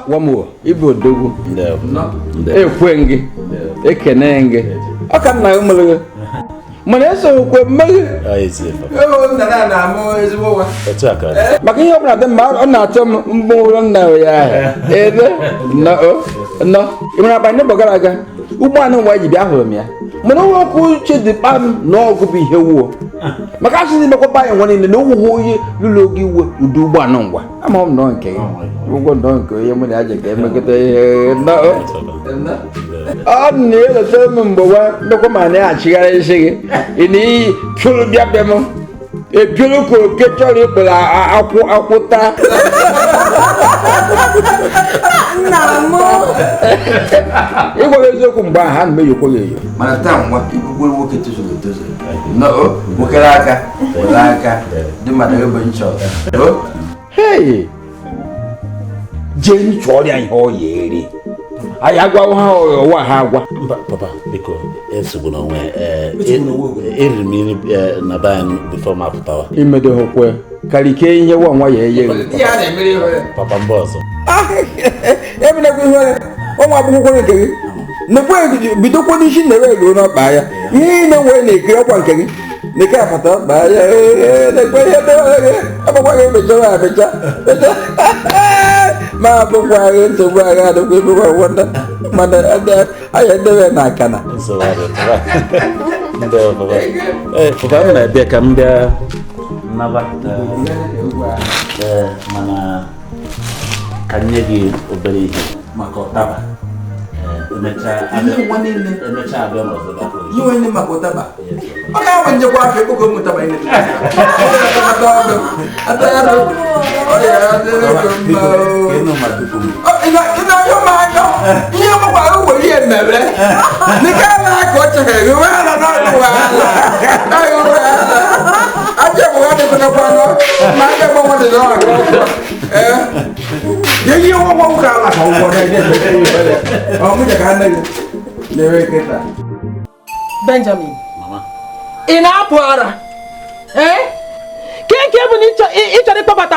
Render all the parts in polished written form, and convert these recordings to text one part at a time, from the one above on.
Wamuo, ịbụ odogwu. Ekwe gị, ekene gị. Ọ ka nna gị mụrụ gị. Mana esoghịkwe mmeghe. Maka ihe ọbụla dị mma, ọ na-atọ m mgbu nna ya ahụ. Ede, nnọọ, nnọọ. Ị nwere akpa n'ụbọ gara aga, ụgbọala nwa ji bịa hụrụ m ya. Mana onwe okwu uche dị kpam na ọgụ bụ ihe wuo. Maka asị na imekwa anyị nwa niile na owuwe onye lụrụ oge iwe ụdị ụgbọala ngwa. Ama m nọọ nke gị. Ụgwọ nọọ nke onye mụ na ya ji ka emekọta ihe nnọọ. Ọ na-elotere m mgbe nwa ndekwa ma na-achịgharị isi gị. Ị na iyi pịụrụ bịa bịa m. Epiụrụ ka oke chọrọ ịkpụrụ akwụ akwụ taa. Nna m. Ịgwa gị eziokwu mgbe ahụ ha na-emeyokwa gị eyo. Mana taa nwa ikwukwere nwoke tozuru etozu. Nnọọ, nwokere aka, were aka, dị mmadụ ebe nchọ. Hei! Jee chọọrọ ya ihe ọ ya eri. Anyị agwawo ha ụwa ha agwa. Mba, papa, biko, esogbula onwe. Eriri m nri na be anyị before m apụtawa. Imedoghokwe karike ihe nwa nwa ya eye. Papa, mba ọzọ. Emenekwa ihe ụmụ akwụkwọ nke gị. Nekwe bidokwa n'isi na-ewe ruo n'ọkpa ya. Ihe niile nwere na-ekiri ọkwa nke gị. Neke apata ọkpa ya. Nekwe ihe dewere gị. Agbakwa gị mechara amecha. Ma abụkwa gị nsogbu agha adịkwa ebekwa nwata. Mana anyị edebe na akana. Nsogbu adị, papa. Ndewo, papa. Ee, papa, m na-abịa ka m bịa naba. Ee, mana ka m nye gị obere ihe maka ụtaba. Ee, emechaa abịa emechaa abịa m ọzọ bịa. Ihe onye maka ụtaba. Ọ ga-enwe njekwa afọ ekpoko m ụtaba ị na-ete. Biko, ka ịnụ ma tupu m. Ị na-anyụ m anya ihe gbakwara ụgbọ ihe mere nke ala ka ọ chere gị wee ala n'ọnụ wee ala ahụ wee ala aja bụ ha dịkwanakwanụ ma aja gbanwe dị n'ọrụ ee ya ihe nwa nwoke ala ka ụgwọ na-eme ọ mụnye ka nne gị na-ere kịta. Benjamin. Mama. Ị na-apụ ara? Ee? Ke nke bụ na ị chọrọ ịkpọbata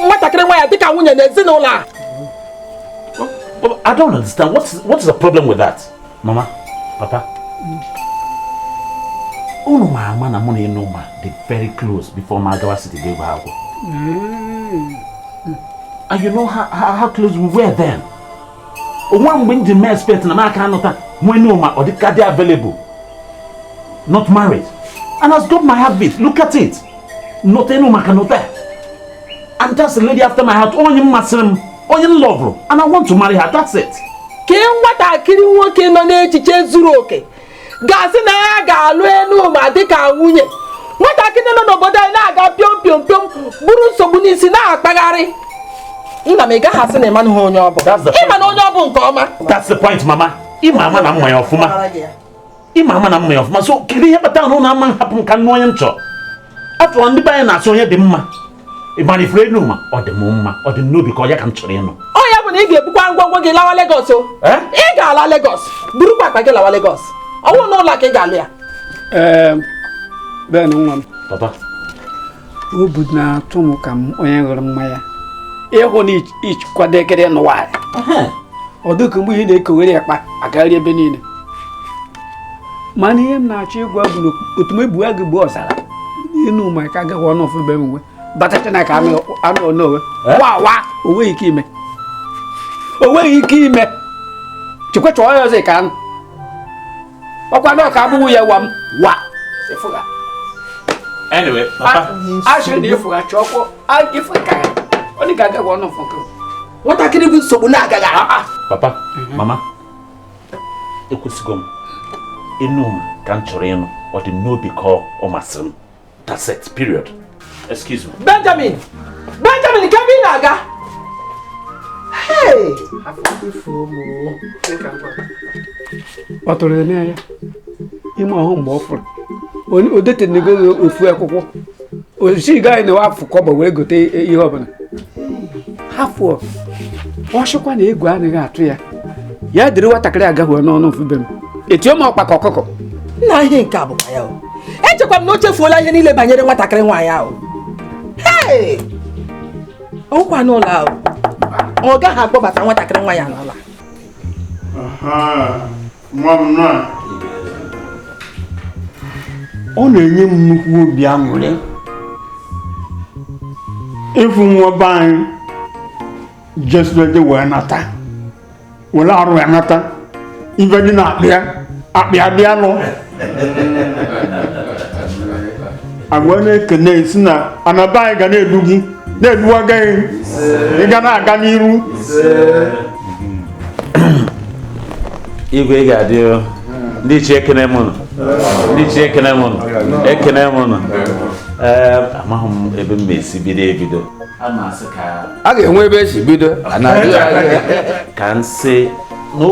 nwatakịrị nwa ya dịka nwunye n'ezinụlọ a? I don't understand. What's the problem with that? Mama, Papa. Unu ma ama na mụ na Enuma dị very close before ma gawa city ga akwụkwọ. And you know how close we were then. Onwe mgbe m ji mee expect na m aka anụta nwa Enuma ọ dịka dị available. Not married. And as God might have it, look at it. Not Enuma ka nọta. And that's the lady after my heart. Onye m masịrị m, onye m love, and I want to marry her. That's it. Ka nwatakịrị nwoke nọ n'echiche zuru oke ga-asị na ya ga-alụ Enuma dịka nwunye. Nwatakịrị nọ n'obodo anyị na-aga piom piom piom buru nsogbu n'isi na-akpagharị. Nna m, ị gaghị asị na ịmanụ ha onye ọ bụ. That's the Ịma na onye ọ bụ nke ọma. That's the point, Mama. Ịma ama na mma ya ọfụma. Ịma ama na mma ya ọfụma. So kedu ihe kpatara na ụnụ ama hapụ m ka nụ onye m chọrọ? Afọ ndị be anyị na-asị onye dị mma. Ị mara ifuru Enuma, ọ dị m mma, ọ dị m n'obi ka ọ ya ka m chọrọ ịnụ. Ọ ya bụ na ị ga-ebukwa ngwongwo gị lawa Lagos o. Eh? Ị ga-ala Lagos, burukwa akpa gị lawa Lagos. Ọ bụrụ n'ụlọ ka ị ga-alụ ya. Ee, Ben nwa m. Papa. Obi na-atụ m ka m onye ṅụrụ mmanya ịhụ na ịkwadekere n'ụwa ọ dịka mgbe ihe na-ekowere akpa agagharị ebe niile. Mana ihe m na-achọ ịgwa bụ na otu m egbu agụ gbuo ọzara Enuma ka agaghị ọnụ ọfụ be m nwe batacha na ka anụ onowe wa wa o nweghị ike ime, o nweghị ike ime. Chekwa chọọ ya ọzọ ka anụ ọkwa na ọka abụghị ya wa m wa ịfụga. Anyway, Papa. Asịrị na ịfụga chọọkwọ ịfụ ka ya ọ dị ka agaghị ọnụ ọfụ nke nwatakịrị bụ nsogbu na-agaghị. Papa, Mama, ekwesịgo m. Enuma ka m chọrọ ịnụ, ọ dị m n'obi ka ọ masịrị m. That's it, period. Excuse me. Benjamin! Benjamin, nke ebe ị na-aga? Hey! Ọ tụrụ ya n'anya ime ọhụ mgbe ọ fụrụ o detenego ofu akwụkwọ osi gaghị na afụ kọbọ wee gote ihe ọbụla hafụ ọ sịkwa na egwu anaghị atụ ya ya dịrị nwatakịrị agaghị n'ọnụ mfube m etie m ọkpa ka ọkụkọ. Nna, ihe nke a bụkwa ya o. Echekwa m na o chefuola ihe niile banyere nwatakịrị nwaanyị ahụ. Hey! Ọwụkwa n'ụlọ ahụ. Ọ gaghị akpọbata nwatakịrị nwa ya n'ụlọ. Ọ na-enye m nnukwu obi aṅụrị ịfụ nwa be anyị jesirede wee nata were arụ ya nata ife dị na akpịa akpịa dị alụ agwa na-ekene si na anaba anyị ga na-edu gị na-eduwaga gị ị ga na-aga n'iru. Igwe ị ga-adị ndị ichie ekene m nụ, ndị ichie ekene m nụ, ekene m nụ. Ee, amaghị m ebe m esi bido ebido. A ga-enwe ebe esi bido ka m sị na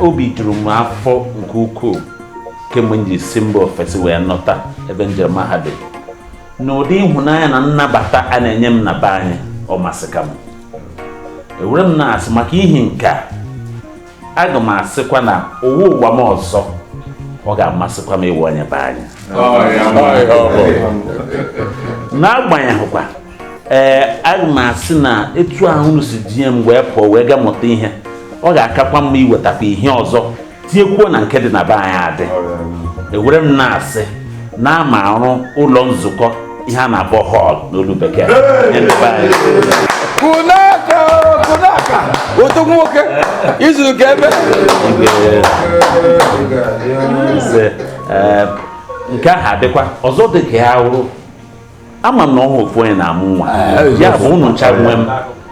obi juru m afọ nke ukwuu kemgbe m ji si mba ofesi wee nọta ebe njem mahadum na ụdị ịhụnanya na nnabata a na-enye m na be anyị ọ masịka m. Ewere m na-asị maka ihi nke a, aga m asịkwa na ụwa ụwa m ọzọ ọ ga-amasịkwa m ịwụ onye be anyị. N'agbanyeghịkwa ee aga m asị na etu ahụ unu si jinye m wee pụọ wee gaa mụta ihe, ọ ga-akakwa mma iwetakwa ihe ọzọ tinyekwuo na nke dị na be anyị adị. Ewere m na-asị na ama arụ ụlọ nzukọ ihe a na-akpọ họl n'olu bekee. Kunaka kunaka otu nwoke izuru ka ebe nke ahụ adịkwa ọzọ dị ka ya wụrụ. Ama m na ọhụ ofu onye na-amụ nwa ya bụ unu ncha nwe m,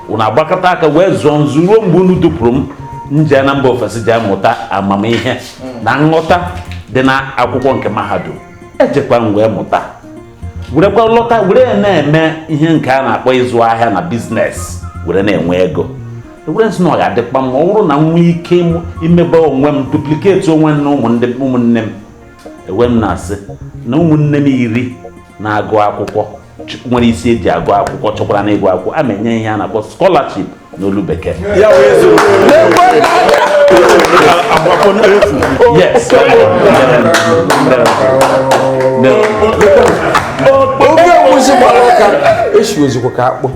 unu agbakọta aka wee zụọ nzu ruo mgbe unu dupụrụ m nje na mba ofesi ji amụta amamihe na nghọta dị na akwụkwọ nke mahadum. Ejekwa m wee mụta werekwa lọta were na-eme ihe nke a na-akpọ ịzụ ahịa na biznes were na-enwe ego. Ewere nsị na ọ ga-adịkwa mma ọ bụrụ na m nwee ike imebe onwe m dupliketi onwe m na ụmụnne m. Ewe m na-asị na ụmụnne m 10 na-agụ akwụkwọ nwere isi eji agụ akwụkwọ chọkwara na ịgụ akwụkwọ a ma-enye ihe a na-akpọ scholarship n'olu bekee. Yes. Oge egwusi gbara ụka esi ozugbo ka akpụ.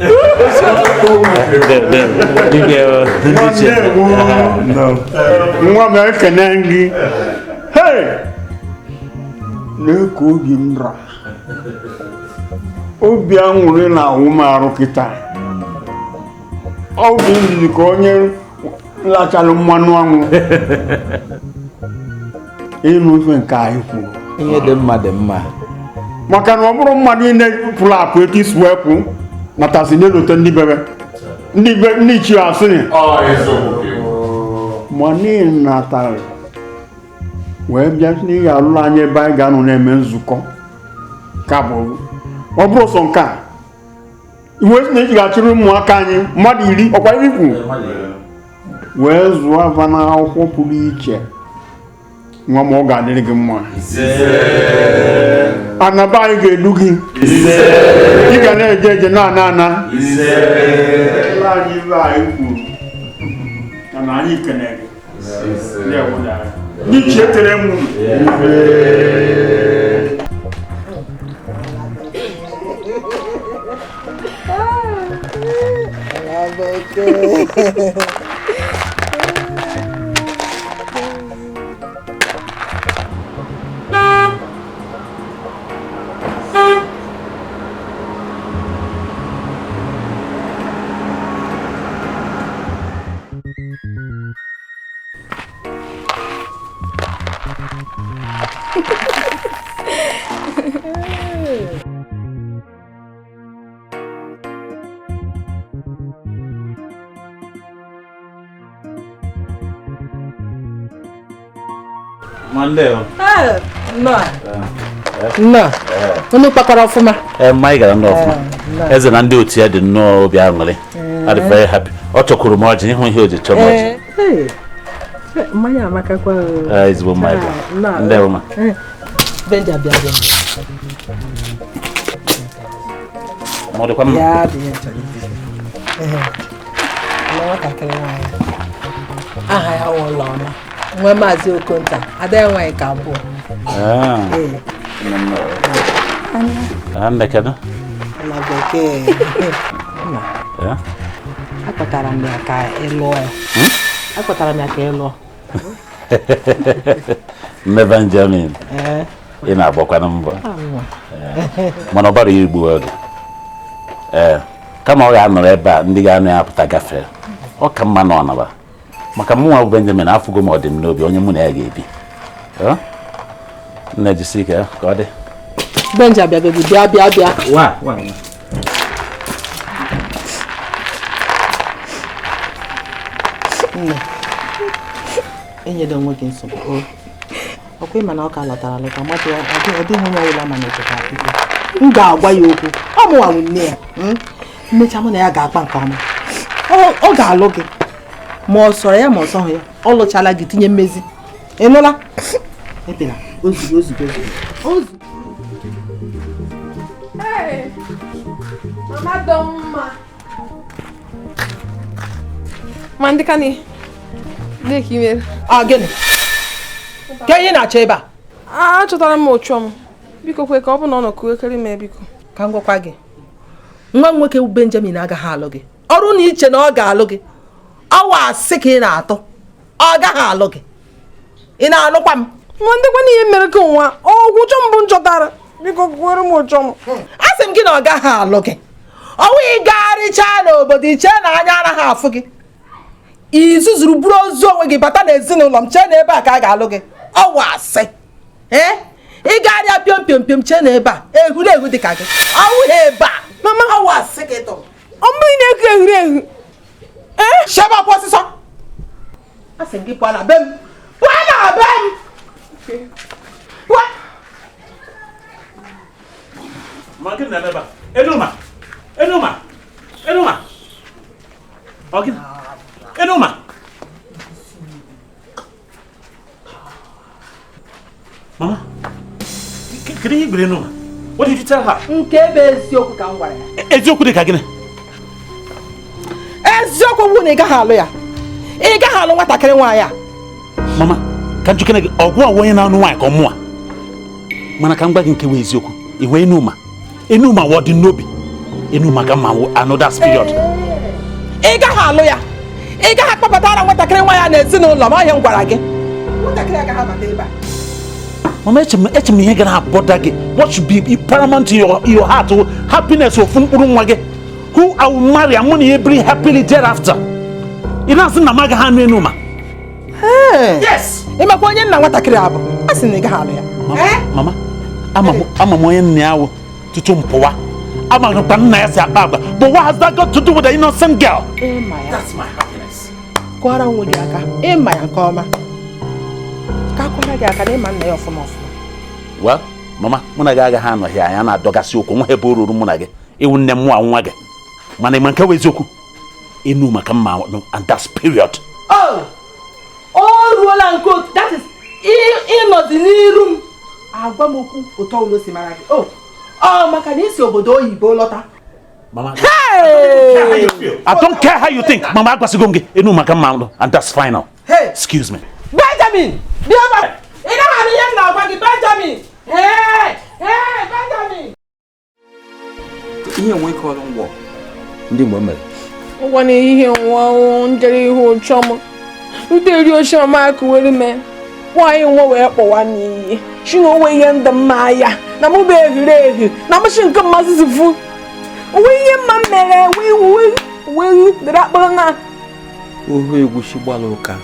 Nwa m ekene gị. Hey! Na-eke obi m ra obi aṅụrị na-awụ m arụ kịta. Obi m dị ka onye lachara mmanụ anwụ ịnụ ife nke anyị kwuru. Ihe dị mma dị mma maka na ọ bụrụ mmadụ niile pụrụ apụ etu isi wee pụ natasị n'elote ndị bebe ndị be ndị ichie asịrị ma n'ihi natara wee bịa n'ihi alụrụ anyị ebe anyị ga-anọ na-eme nzukọ ka bụ ọ bụrụ sọ nke a iwe sị na eji ga-achịrị ụmụaka anyị mmadụ 10 ọkwa ikwu wee zụọ ava n'akwụkwọ pụrụ iche. Nwa m ọ ga-adịrị gị mma. Anaba anyị ga-edu gị, ị ga na-eje eje na-ana ana. Anyị ibe anyị kwuru na anyị kenere gị. Ndị ichie tere m unu. Nnọọ. Unu kpakọrọ ọfụma. Mma anyị gara nnọọ ọfụma. Eze na ndị otu ya dị nnọọ obi aṅụrị. I very happy. Ọ chọkwuru m ọjị ịhụ ihe o ji chọọ m ọjị. Mmanya amakakwa. Ezigbo mmanya. Ndewo ma. Benja bịa bịa. Ma ọ dịkwa mma. Ya dị ya chọrọ. Nwatakịrị nwaanyị. Aha ya wụ Ụlọma. Nwa Maazị Okonta, ada ya nwaanyị ka abụọ. Nne kedu? Na bekee. Akpọtara m ya ka ị lụọ ya. Akpọtara m ya ka ị lụọ. Nne Benjamin, ị na-agbakwana mbọ. Mana ọ bara igbu oge. Ee, kama ọ ga-anọrọ ebe a ndị ga-anọ ya pụta gafere. Ọ ka mma na ọ naba. Maka mụ nwa bụ Benjamin afụgo m ọdịm n'obi onye mụ na ya ga-ebi. Nne jisi ike ka ọ dị. Benja bịagodu, bịa bịa bịa. Wa wa. Nne, enyela onwe gị nsogbu. Ọkwa ịma na ọ ka lọtara alọta mmadụ ọ dịghị onye ọbụla ma na ịchọta. M ga-agwa ya okwu. Ọ mụnwa nwe nne ya. Mmecha mụ na ya ga-akpa nke ọma. Ọ ga-alụ gị. Ma ọ sọrọ ya ma ọ sọghị ya. Ọ lụchala gị tinye mmezi. Ị nụla? Ebela. Ozugbo ozugbo ozugbo. Hey, Mama Domma. Mandikani. Dịka imere. Ah, gịnị? Ka ihe na-achọ ebe a? Achọtara m ụchọ m. Biko kwe ka ọ bụ na ọ nọ kuekere m biko. Ka m gwakwa gị. Nwa nwoke Benjamin agaghị alụ gị. Ọrụ na iche na ọ ga-alụ gị. Ọwa asị ka ị na-atụ. Ọ gaghị alụ gị. Ị na-anụkwa m? Ma ndịkwa ihe mere ka nwa ọgwụ ụchọ mbụ m chọtara. Biko kwere m ụchọ m. Asị m gị na ọ gaghị alụ gị. Ọnwụ ịgagharịchaa n'obodo iche na anya anaghị afụ gị. Izuzuru bụrụ ozu onwe gị bata n'ezinụlọ m chee na ebe a ka a ga-alụ gị. Ọwa asị. Ee? Ịgagharịa pịọm pịọm pịọm chee na ebe a ehurehu dị ka gị. Ọwụ ebe a. Mama ọwa asị gị tụrụ. Ọ bụghị na-eku ehurehu. Ee? Shebe ọkwa ọsịsọ. Asị m gị pụọ na be m. Pụọ na be m. Pụọ. Ma gịnị na-eme ebe a? Enuma! Enuma! Enuma! Ọ gịnị? Enuma! Mama, kedu ihe i gwara Enuma? What did you tell her? Nke bụ eziokwu ka m gwara ya. Eziokwu dị ka gịnị? Eziokwu bụ na ị gaghị alụ ya. Ị gaghị alụ nwatakịrị nwaanyị a. Mama, ka njikere gị ọgwụ awụ onye na-anụ nwaanyị ka ọ mụa. Mana ka m gwa gị nke bụ eziokwu. Ị hụ Enuma? Enuma wụ ọdị n'obi. Enuma ka mma another period. Ị gaghị alụ ya. Ị gaghị akpọbatara nwatakịrị nwaanyị a n'ezinụlọ m ọhịa m gwara gị. Nwatakịrị agaghị abata ebe a. Mama, eche m ihe ga na-abọda gị. What should be paramount to your heart? Happiness ofu mkpụrụ nwa gị. Who I will marry and money every happily thereafter. Ị na-asị na m agaghị anụ Enuma. Yes. Ị makwa onye nna nwatakịrị a bụ? A sị na ị gaghị alụ ya. Mama, ama m onye nna ya wụ tutu m pụwa. Ama m ka nna ya si akpa agwa. But what has that got to do with the innocent girl? Ịma ya. That's my happiness. Kụọrọ nwa gị aka. Ịma ya nke ọma. Ka akwara gị aka na ịma nna ya ọfụma ọfụma. Well, mama, mụ na gị agaghị anọghị anya na-adọgasị okwu nwa ebe o ruru mụ na gị. Ịwụ nne m nwa nwa gị. Mana ịma nke bụ eziokwu. Enuma ka mma and that's period. Oh! O ruola nke otu. That is ịnọdị n'iru m. Agwa m okwu ụtọ ụlọ si mara gị. Oh! Ọ maka na isi obodo oyibo lọta. Mama, Hey! I don't care how you think. Mama, agwasịgo m gị. Enuma ka mma and that's final. Hey! Excuse me. Benjamin! Bịa ebe a! Ị gaghị anụ ihe m na-agwa gị, Benjamin! Hey! Hey, Benjamin! Ihe nwe ike ọrụ ngwọ. Ndị mgbe mere. Ụgwọ n'ehihie nwa njere ihu ụchọ m. Rute eri oche mama akụwere me. Nwaanyị nwa wee kpọwa n'iyi. Shi na onwe ihe ndị mma ya. Na mụ bụ ehurehu. Na mụ shi nke mmasị zifu. Onwe ihe mma m mere wee dere akpọrọ na. Ohu egwusi gbara ụka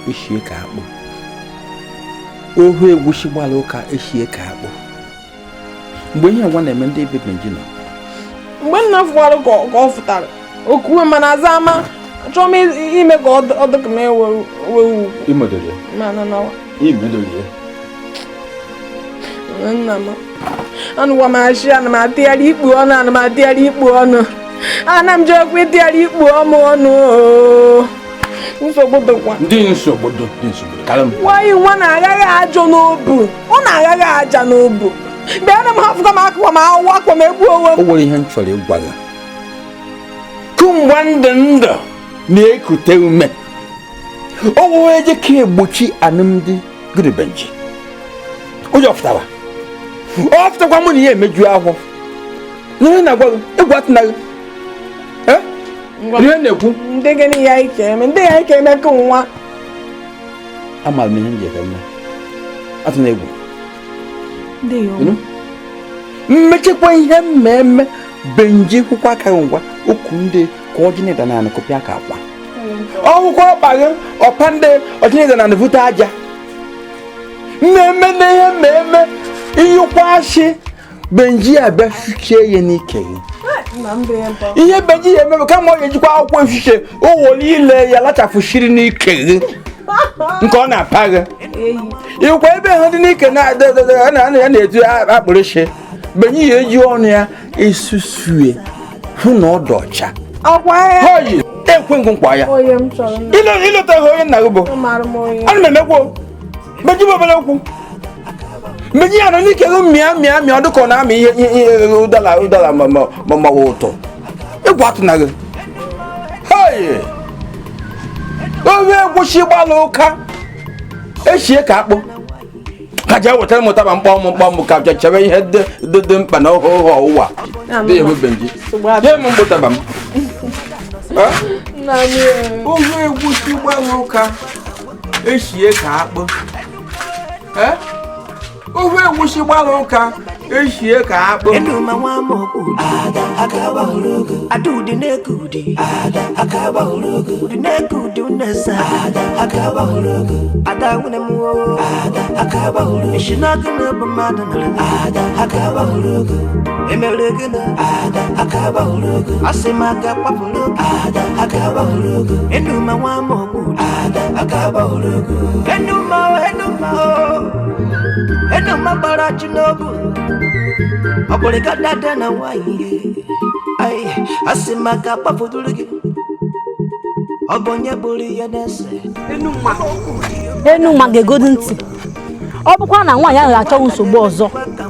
eshie ka akpụ. Ohu egwusi gbara ụka eshie ka akpụ. Mgbe ihe nwa na-eme ndị ebe Benji nọ. Mgbe nna fụwara ka ọ fụtara. Okuwe mana aza ama. Achọrọ m ime ka ọ dị ka m ewe ugwu. Imedoro ya. Mana nawa. Imedoro ya. Nna m. Anụwa m achị ana m atịgharị ikpu ọnụ ana m atịgharị ikpu ọnụ. Ana m jekwa ịtịgharị ikpu ọmụ ọnụ. Nsogbu dịkwa. Ndị nsogbu dị nsogbu. Karị m. Nwaanyị nwa na-aghaghị ajọ n'obu. Ọ na-aghaghị aja n'obu. Bịa na m hafụkwa m akụkwa m awụ akwa m egbu onwe m. O nwere ihe m chọrọ ịgwa gị. Kemgbe ndụ ndụ na-ekute ume. O nwere eje ka egbochi alụmdi gịnị Benji. Ụjọ fụtara. Ọ fụtakwa mụ na ya emeju ahụ. N'ihe na-agwa gị, egwu atụna gị. Ihe na-ekwu Ndị gịnị ya ike eme? Ndị ya ike eme ka nwa. Amaara m ihe m ji eme. Atụna egwu. Ndị ya. Mmechekwa ihe mmemme benji kwụkwa aka ngwa okwu ndị ka ọjị na-eda naanị kụpịa ka akwa. Ọgwụkwọ ọkpa gị ọpa ndị ọjị na-eda naanị vute aja. Mmemme na ihe mmemme iyikwa ashị benji abịa fichie ya n'ike gị. Ihe benji ya emebe kama ọ ga-ejikwa akwụkwọ efiche owo niile ya lachafụshiri n'ike gị nke ọ na-apa gị. Ịkwa ebe ha dị n'ike na-etu akpụrịshị benji ya eji ọnụ ya esusue hụ na ọ dị ọcha. Oyi ekwe nkwa ya. Ịlọtaghị onye nna gị bụ. Ana m emekwa benji bụ obere okwu. Benji ya nọ n'ike gị mịa mịa mịa ọ dịka ọ na-amị ihe ụdala ụdala ma ụtọ. Egwu atụna gị. Hei! Ofe egwusi gbalụ ụka eshie ka akpụ. Ka jee wetara m ụtaba mkpọm mkpọm ka chebe ihe dị mkpa na ọhụụ ọwụwa. Dị ehu benji. Nye m mkpụtaba m. Ofe egwusi gbalụ ụka eshie ka akpụ. Ofe egwusi gbalụ ụka eshie ka akpụ. Enuma ga-egodu ntị. Ọ bụkwa na nwaanyị ahụ achọghị nsogbu ọzọ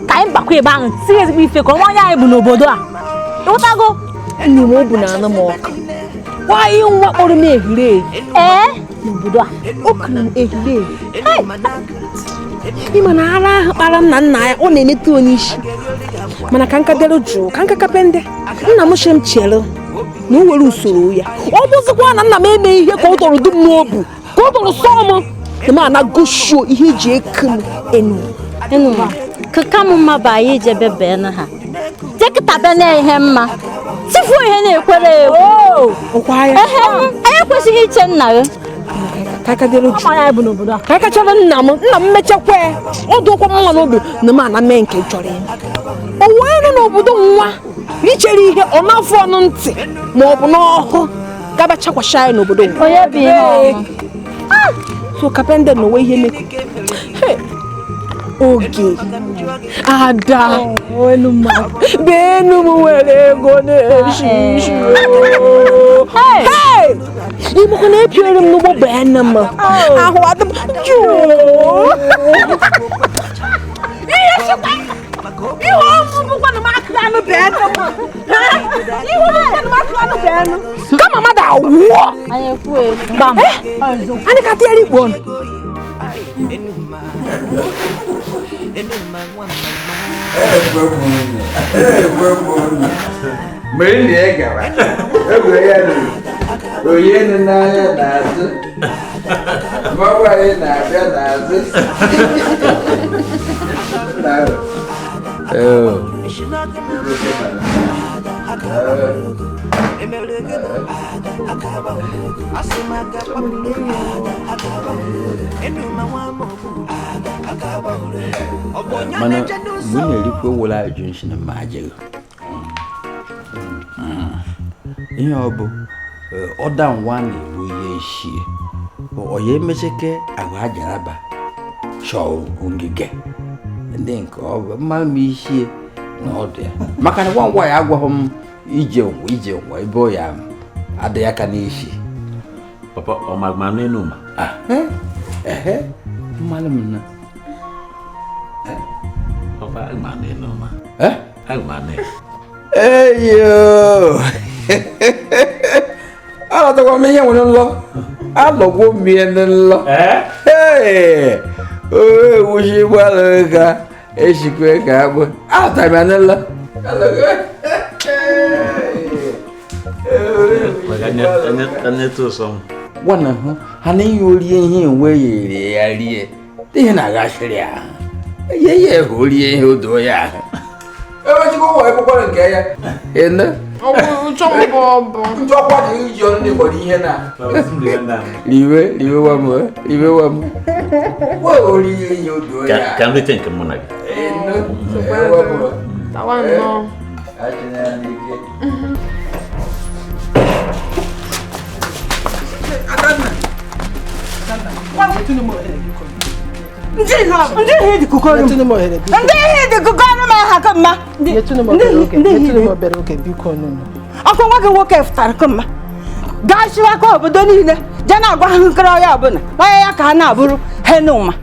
ka anyị bakwa ebe ahụ tinye ezigbo ife ka nwaanyị anyị bụ n'obodo a. Ịghọtago? Nne m obu na anụ m ọkụ. Nwaanyị nwa kpọrọ m ehiri ehi. Ee, n'obodo a. O kuru m ehiri ehi. Ịma na ara ahụ kpara m na nna ya ọ na-emetụ onye isi. Mana ka nka bịara jụụ ka nka kape ndị nna m chịrị m chere na o nwere usoro ya. Ọ bụzikwa na nna m eme ihe ka ọ tọrọ dum n'obu ka ọ tọrọ sọọ m na m anagoshio ihe eji eku m enu. Enuma, ka m mma bụ anyị ijebe bee na ha. Jekịta be na ihe mma. Tifuo ihe na-ekwere egwu. Ehe, anyị ekwesịghị iche nna gị. Ka aka chọrọ nna m mechakwa ọ dụkwa mma n'obi na m ana mee nke chọrọ ya. O wee nọ n'obodo nwa ichere ihe ọ na-afụ ọnụ ntị ma ọ bụ n'ọhụ gaba chakwasha ya n'obodo nwa. Onye bụ ihe ọma. So kapende na onwe ihe meku. Oge ada benu m nwere ego na-eshi ishi. Ịmụkwa na epiere m n'ụgbọ bee m ahụ adị m jụụ. Ihe ọmụ bụkwa na m akụrụ anụ bee m. Ihe ọmụ bụkwa na m akụrụ anụ bee m. Kama mmadụ awụọ. Anyị ka tinyere ikpo ọnụ. Onye nọ n'anya n'azụ mmanwụ anyị na-abịa n'azụ. Mana mgbe ị na-erikwa owula ajụ nshi na mma ajịghị ihe ọ bụ ọda nwa na-ebu ihe ishie ọ ya emecheke ahụ ajaraba chọọ ngige ndị nke ọ bụ mma m ishie na ọdụ ya maka na nwa ngwa ya agwaghị m ije nwa ije nwa ebe ọ ya adịghị aka n'isi. Papa, ọ ma ma n'Enuma? Ehe, mmalụ m na. Papa, ma n'Enuma. Eh? Ma ne. Eyo. Alọtakwa m ihe nwere nlọ. Alọgwo m ihe nlọ. Ee. Ewuchi gbalụ ka eshikwe ka akpụ. Alọtara m ya nlọ. Gwana hụ ha na ihe orie ihe enwe ya erie ya rie ihe na-aghachiri ahụ ihe ya ehụ orie ihe o doo ya ahụ ewechikwa ụwa ekwukwara nke ya ene nchọkwa dị iji ọnụ n'ịgbọrọ ihe na riwe riwe wa m riwe wa m wa orie ihe o doo ya Ka m rite nke mụ na gị. Ene wa m Tawa nnọọ. Achịna ya n'ike. Ndị ihe dị kụkọrọ m. Ndị ihe dị kụkọrọ m aha ka mma. Ọkụ nwa gị nwoke fụtara ka mma. Gaa chiwakwa obodo niile jee na-agwa ha nkiri ọya ọbụla onye ya ka ha na-abụrụ henụma.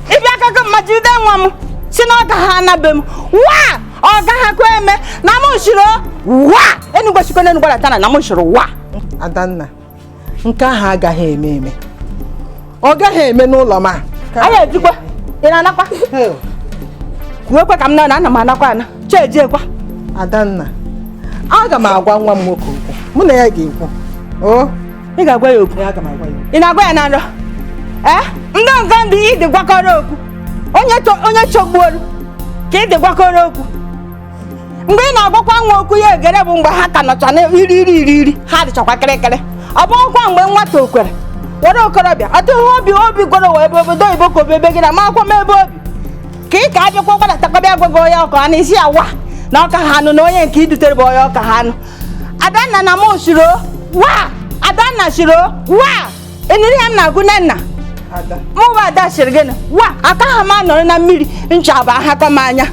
Ịbịa aka gị mma jide nwa m si na ọ ga ha anabe m wa ọ gaghakwa eme na m shiri wa enugwe sikwa n'enugwe latana na m shiri wa. Adanna, nke ahụ agaghị eme eme. Ọ gaghị eme n'ụlọ m a. Anyị ejikwa ị na-anakwa kwuekwe ka m na ana m anakwa ana chejiekwa. Adanna, aga m agwa nwa m nwoke okwu, mụ na ya ga-ekwu. O ị ga-agwa ya okwu? Aga m agwa ya okwu. Ị na-agwa ya na nrọ? Ee, ndị nga ndị ịdị gwakọrọ okwu onye chọgbuoru ka ịdị gwakọrọ okwu. Mgbe ị na-agwakwa nwa okwu ya egere bụ mgbe ha ka nọcha na iri iri iri iri ha dịchakwa kịrịkịrị. Ọ bụghịkwa mgbe nwata okwere were okorobịa ọtụghị obi obi gwara ụwa ebe obodo oyibo ka obi ebe gị na ma akwọ m ebe obi ka ị ka abịakwa gbadatakọbịa gwago onye ọka a na-esi ya wa na ọka ha anụ na onye nke idutere bụ onye ọka ha anụ. Adanna na mụ shiro wa Adanna shiro wa eniri ya m na-agụ nne nna mụ bụ ada shiri gịnị wa aka ha m anọrọ na mmiri ncha bụ ahakọ m anya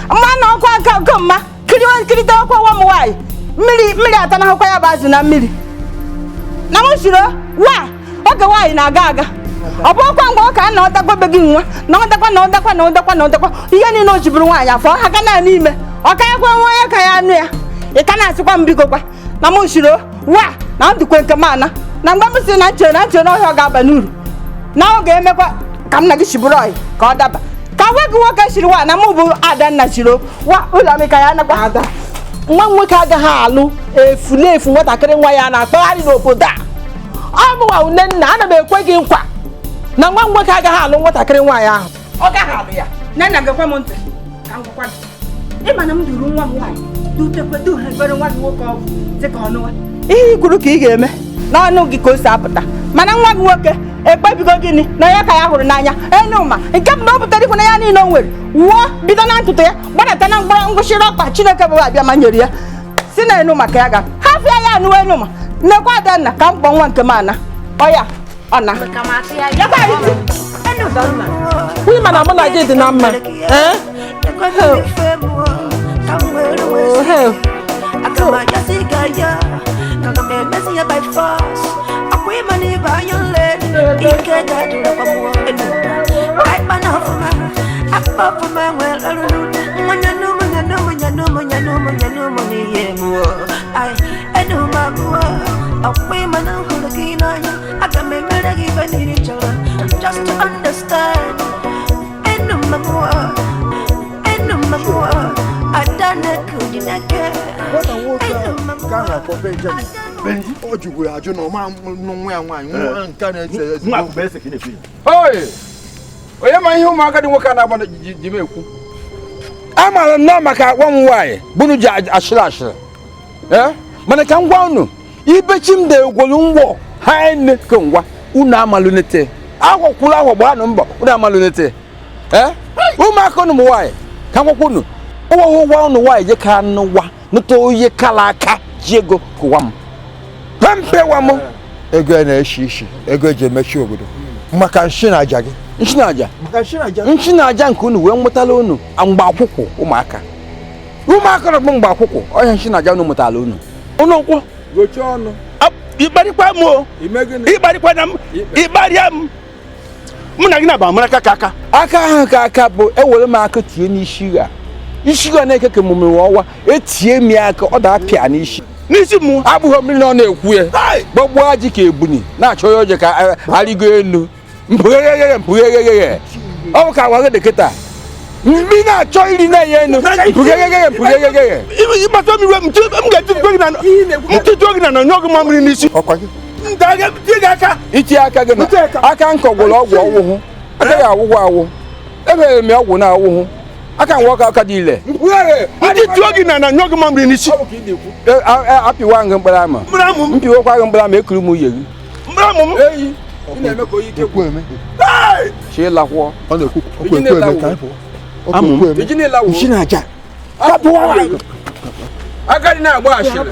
mmanụ ọkụ aka oke mma kirịta ọkwa nwa m nwaanyị mmiri mmiri atanahụkwa ya bụ azụ na mmiri na mụ shiro wa oge nwaanyị na-aga aga ọ bụ ọkwa ngwa ọka na ọdakwa be gị nwa na ọdakwa na ọdakwa na ọdakwa na ọdakwa ihe niile o jiburu nwaanyị afọ ha ka na n'ime ọ ka ya kwa nwa onye ka ya anụ ya ị ka na-asịkwa m biko kwa na mụ shiro wa na ndụkwe nke m ana na mgbe m si na nchere na nchere n'ọhịa ọ ga-aba n'uru na ọ ga-emekwa ka m na gị shiburu ọyị ka ọ daba ka nwa gị nwoke shiri wa na mụ bụ Adanna shiro wa ụlọ m ka ya anakwa. Ada, nwa m nwoke agaghị alụ efulefu nwatakịrị nwa ya na-akpagharị n'obodo a. Ọ mụnwa nne nna ana m ekwe gị nkwa na nwa m nwoke agaghị alụ nwatakịrị nwaanyị ahụ. Ọ gaghị alụ ya. Nne nna gekwe m ntị ka m gwakwa gị. Ịma na m duru nwa m nwaanyị dutekwe duhebere nwa gị nwoke ọgwụ dịka ọnụwa. Ihe i kwuru ka ị ga-eme n'ọnụ gị ka o si apụta mana nwa gị nwoke ekpebigo gịnị na ya ka ya hụrụ n'anya enuma nke bụ na o butere ikwu na ya niile o nwere wuo bido na ntụtụ ya gbadata na mkpọrọ ngwụchiri ọkpa Chineke bụ abịa ma nyere ya si na enuma ka ya ga hafịa ya anụwa enuma nnekwa Adanna ka m kpọọ nwa nke m ana ọya ọ na nwunye mana mụ na gị dị na mma. Just to understand, O jukwuru ajụ na ọma nwa ya nwaanyị nwa nke na-ese eze. Onye ma ihe ụmụaka dị nwoke a na-agba ji m ekwu amaara m na maka akwa m nwaanyị bunu ji ashịrị ashịrị mana ka m gwa unu ibechi m degwolu ngwọ ha nne ke ngwa unu amalunete akwọkwuru aghọ gbaanụ mbọ unu amalunete ụmụaka unu m nwaanyị ka m gwakwa unu ụwa ụwa unu nwaanyị je ka nụwa nụta onye kala aka ji ego kụwa m pempewa m ego a na-eshi ishi ego eji emechi obodo maka nshi na aja gị nshi na aja nshi na aja nke unu wee nwetala unu mgbe akwụkwụ ụmụaka ụmụaka nọ mgbe akwụkwụ ọhịa nshi na aja unu mụtala unu unu nkwụ gochie ọnụ ịkparịkwa m o ịkparịkwa na m ịkparịa m mụ na gị na-agba amara aka ka aka aka ahụ ka aka bụ ewere m aka tie n'isi gha isi gha na-eke ka emume ọwa etie m ya aka ọ da-apịa n'isi n'isi mụ abụghị mmiri na ọ na-ekwu ya gbagbuo ji ka ebuni na-achọ ya oje ka arịgo elu mpụghegheghe mpụghegheghe ọ bụ ka agwa gị dị kịta Mgbe ị na-achọ iri na-enye enu mpụgegegege mpụgegegege ịgbata m iwe m ga-etitụgo gị na ntụtụ gị na na nyụọ gị mamịrị n'isi itinye aka gị na aka nkọ gwụrụ ọgwụ ọwụhụ agaghị awụgwọ awụ emere m ya ọgwụ na awụhụ aka nwa ọka aka dị ile ntụtụ gị na na nyụọ gị mamịrị n'isi apịwa gị mkpụrụ ama mpiwekwa gị mkpụrụ ama ekuru m uye gị eyi ị na-eme ka oyi ike kwu chi ịlakwụọ agadi na-agba ashịrị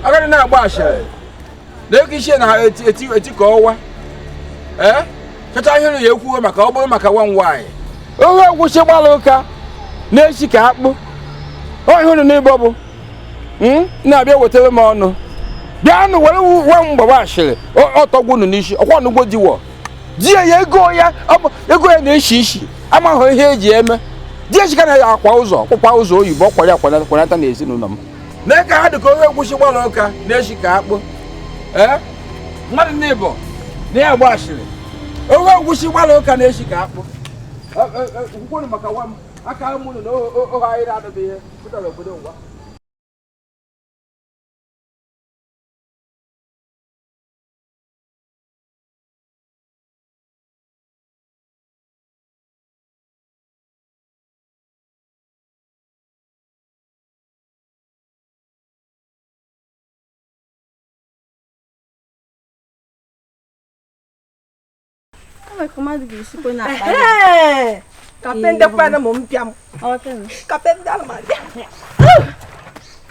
agadi na-agba ashịrị na-eke isi na ha eti ka ọwa ee chacha ihe ya ekwuo maka ọ bụrụ maka nwa nwaanyị ohe ngwụsị gbara ụka na-esi ka akpụ ọhụrụ n'ịbọ bụ na-abịa wetara m ọnụ bịanụ were nwa mgbagba ashịrị ọtọgwunu n'isi ọkwa n'ugbo diwọ di ya ego ya ego ya na-eshi ishi amaghị ihe eji eme di ya chika na ya akwa ụzọ kwụkwa ụzọ oyibo kwara akwanata na ezinụlọ m mee ka ha dị ka onye ngwụsị gbara ụka na-eshi ka akpụ ee mmadụ n'ịbọ na ya agba ashịrị onye ngwụsị gbara ụka na-eshi ka akpụ kwukwonu maka nwa m aka m unu na ohe anyị na-adọba ihe pụtara obodo ngwa. Kapende kwana mo mpia mo. Kapende ala ma bia.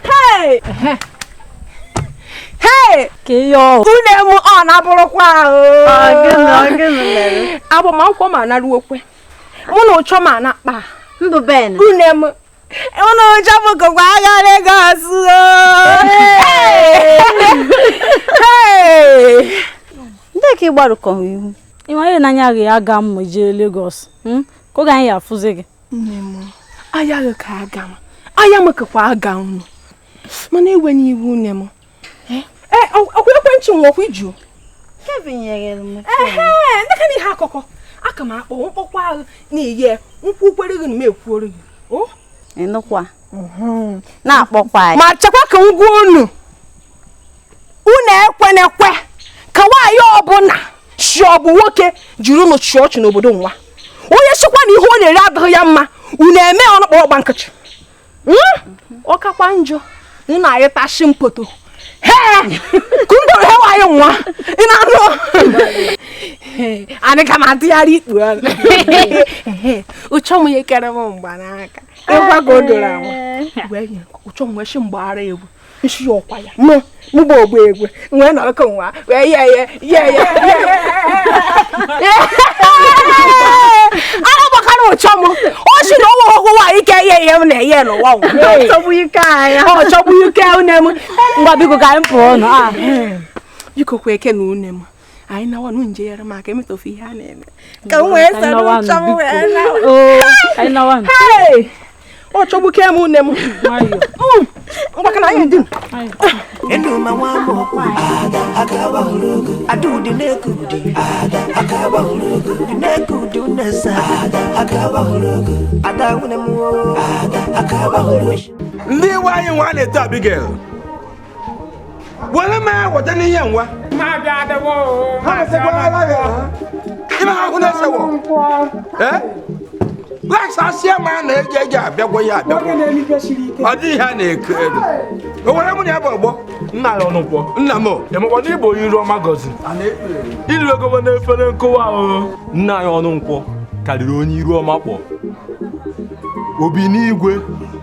Hey! Hey! Ke yo. Une mu ọ na bụrụkwa o. Gịnị mere? Agbamakwụkwọ ma na ruokwe. Mụ na ụchọ ma na akpa. Mbụ Ben. Une mu. Mụ na ụchọ m gụkwa agha Lagos o. Hey! Ndị ka ị gbarụkọ ihu. Ị ma ihe n'anya gị aga m jee Lagos. Ka oge anyị afụzi gị. Nne m, aya gị ka aga m. Aya m kakwa aga unu. Mana ewe n'iwu nne m. Ee, ọkwa ekwentị m ọkwa iju. Kevin nyere m. Ehe, ndị ka na ihe akụkọ. Aka m akpọ mkpọkwa ahụ na-eye nkwụ kwere gị na m ekwuoro gị. O? Ịnụkwa. Na-akpọkwa anyị. Ma chekwa ka m gwa unu. Unu ekwenekwe ka nwaanyị ọbụla shi ọ bụ nwoke jiri unu chịa ọchị n'obodo nwa. Onye chịkwa na ihe ọ na-ere adịghị ya mma unu eme ọnụ kpọrọ ọgba nkịchị. Ọ kakwa njọ unu ayịtashi mpoto. Hee! Kundoro he nwaanyị nwa ị na-anụ anyị ka ma atụgharị ikpu ọnụ. Ụchọ m ihe kere m mgbanaka ịgwa ka o doro anwa ụchọ m wee shi mgbaghara egwu nshi ọkwa ya mụ bụ ogbu egwu nwee nọrọkọ nwa wee ye ye ye ye ara gbakara ụchọ m o si na ọnwa ọgwụ nwaanyị ike ihe ihe m na-eye n'ụwa ọ chọgbu ike une m. Ngwa biko ka anyị pụọ nụ. Biko kwa eke na une m anyị nawa nụ nje yere m aka emetofu ihe a na-eme ka m wee soro ụchọ m wee nawa. Ọ chọgbu ke m une m. Ngwa anyị dị. Enu ma nwa m ada aka gbahụrụ adụdị na-ekudi ada aka gbahụrụ na-ekudi unesa ada aka gbahụrụ ada nwune m ada aka gbahụrụ. Ndị iwe anyị nwa na-eto Abigail were m weta n'ihe nwa ma bịa adịwo ha esekwala gị ime ha hụ na-esewo ee laksasia ma na-eji eji abịagwo ya abịagwo ọ dịghị ha na-eko elu o nwere mụ na ya bụ ọgbọ nna ya ọnụkwọ nna m emekwa na ịbụ onye iru ọma gọzi iru ego n'efere nkụwa o nna ya ọnụ nkwọ karịrị onye iru ọma kpọ obi n'igwe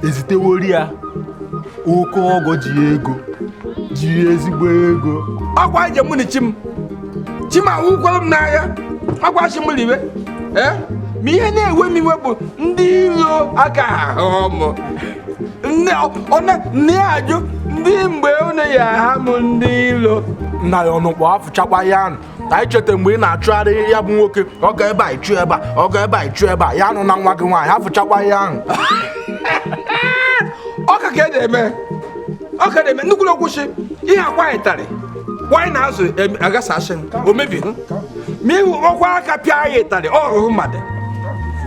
ezitewori ya oke ọgọ ji ego ji ezigbo ego ọkwa ije mụ na chi m chi m awụkwara m n'ahịa ọkwa chi m riwe ee ma ihe na-ewe m iwe bụ ndị iro aka ahụ m nne ajụ ndị mgbe unu ya aha m ndị iro nna ya ọnụ kpọ afụchakwa ya anụ ka anyị cheta mgbe ị na-achụgharị ya bụ nwoke ọ ga ebe a ịchụ ebe a ọ ga ebe a ịchụ ebe a ya anụ na nwa gị nwaanyị afụchakwa ya ahụ ọka ka e na-eme ọka na-eme nnukwu okwuchi ihe akwa ịtarị nwanyị na-azụ agasasị o mebi ma ịhụ ọkwa aka pịa ya ịtarị ọ rụrụ mmadụ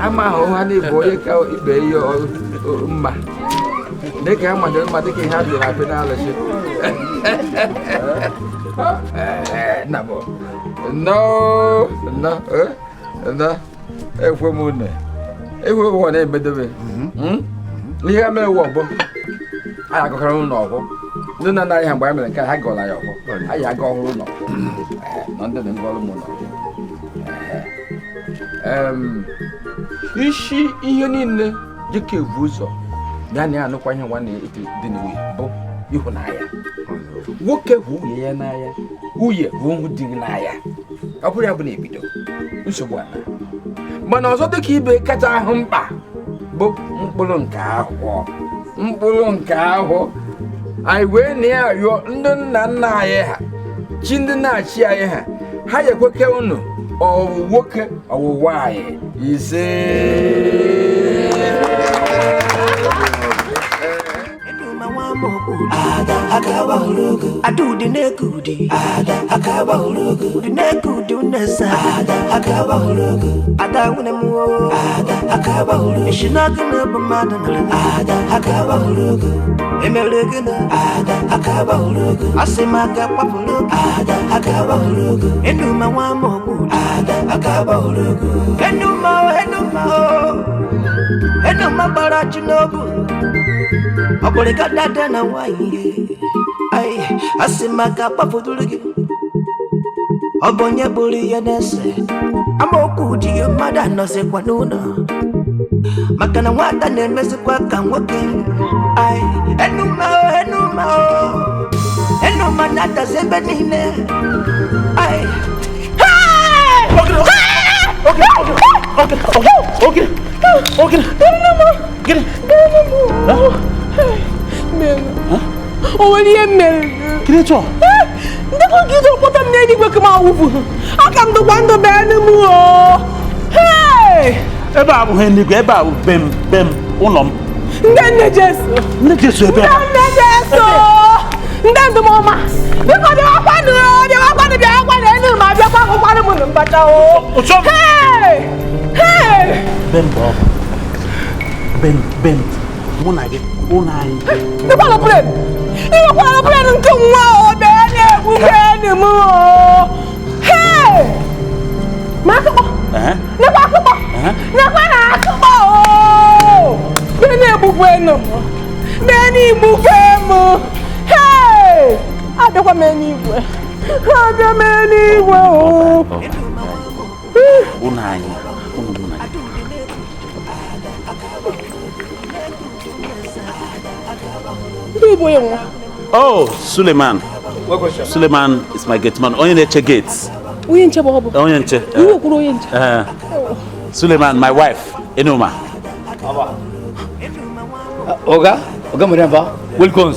Ama ahụ ha na-ebu onye ka ibe ihe mma dịka ha madoro mma dịka ihe ha bịara apị n'alụsị nnọọ ekwe m unu ekwe m ụwa na-emedobe ihe ha mere wụ ọgbọ anyị agụkọrọ ụlọ ọgwụ ndị nna nna anyị ha mgbe anyị mere nke a ha gọrọ anyị ọgwụ anyị aga ọhụrụ ụlọ na ndị dị ngọrụ m ụlọ. Isi ihe niile dịka ebu ụzọ ya na anụkwa ihe nwanne dị n'iwu bụ ịhụnanya. Nwoke hụ nwunye ya n'anya, nwunye hụ di gị n'anya. Ọ bụrụ ya bụ na ebido nsogbu ana. Mana ọzọ dịka ibe kacha ahụ mkpa bụ mkpụrụ nke ahụ. Mkpụrụ nke ahụ anyị wee na ya rịọ ndị nna nna anyị ha, chi ndị na-achị anyị ha, ha ekweke unu ọwụ nwoke ọwụ nwaanyị ise. Asị m aka kpafuduru gị ọ bụ onye bụrụ ihe na-ese amaokwu ji mmadụ anọzikwa n'ụlọ maka na nwata na-emezikwa ka nwoke ai enuma enuma enuma na-atazi ebe niile ai. Okay. O nwere ihe mere ndị kọkịta kpọta m n'eluigwe ka m awụfu aka m dịkwa ndụ bee m o. Ebe a abụghị eluigwe, ebe a bụ be m ụlọ m. Ndị nne Jesu, nne Jesu ebe a, ndị nne Jesu, ndị ndụmọma biko bịawakwanụ bịawakwanụ bịawakwanụ elu ma bịakwa akwụkwanụ m na mbacha o. Be m bụ ọgụ be m mụ na gị ụlọ anyị. Ịkwala plen! Ịkwala plen nke nwa o bee na-egbu bee m o. Hey! Ma akụkọ! Nekwa akụkọ! Nekwa na akụkọ o! Bee na-egbukwe m. Bee na-egbukwe m. Hey! Abịakwa m eluigwe. Abịa m eluigwe o. Ụlọ anyị, ụlọ mụ na gị. Oh, Suleiman. Suleiman is my gate man. Onye na-eche gates. Onye nche bụ ọ bụ. Onye nche. Iwu kwuru onye nche. Suleiman, my wife, Enuma. Oga, Oga Muremba, welcome.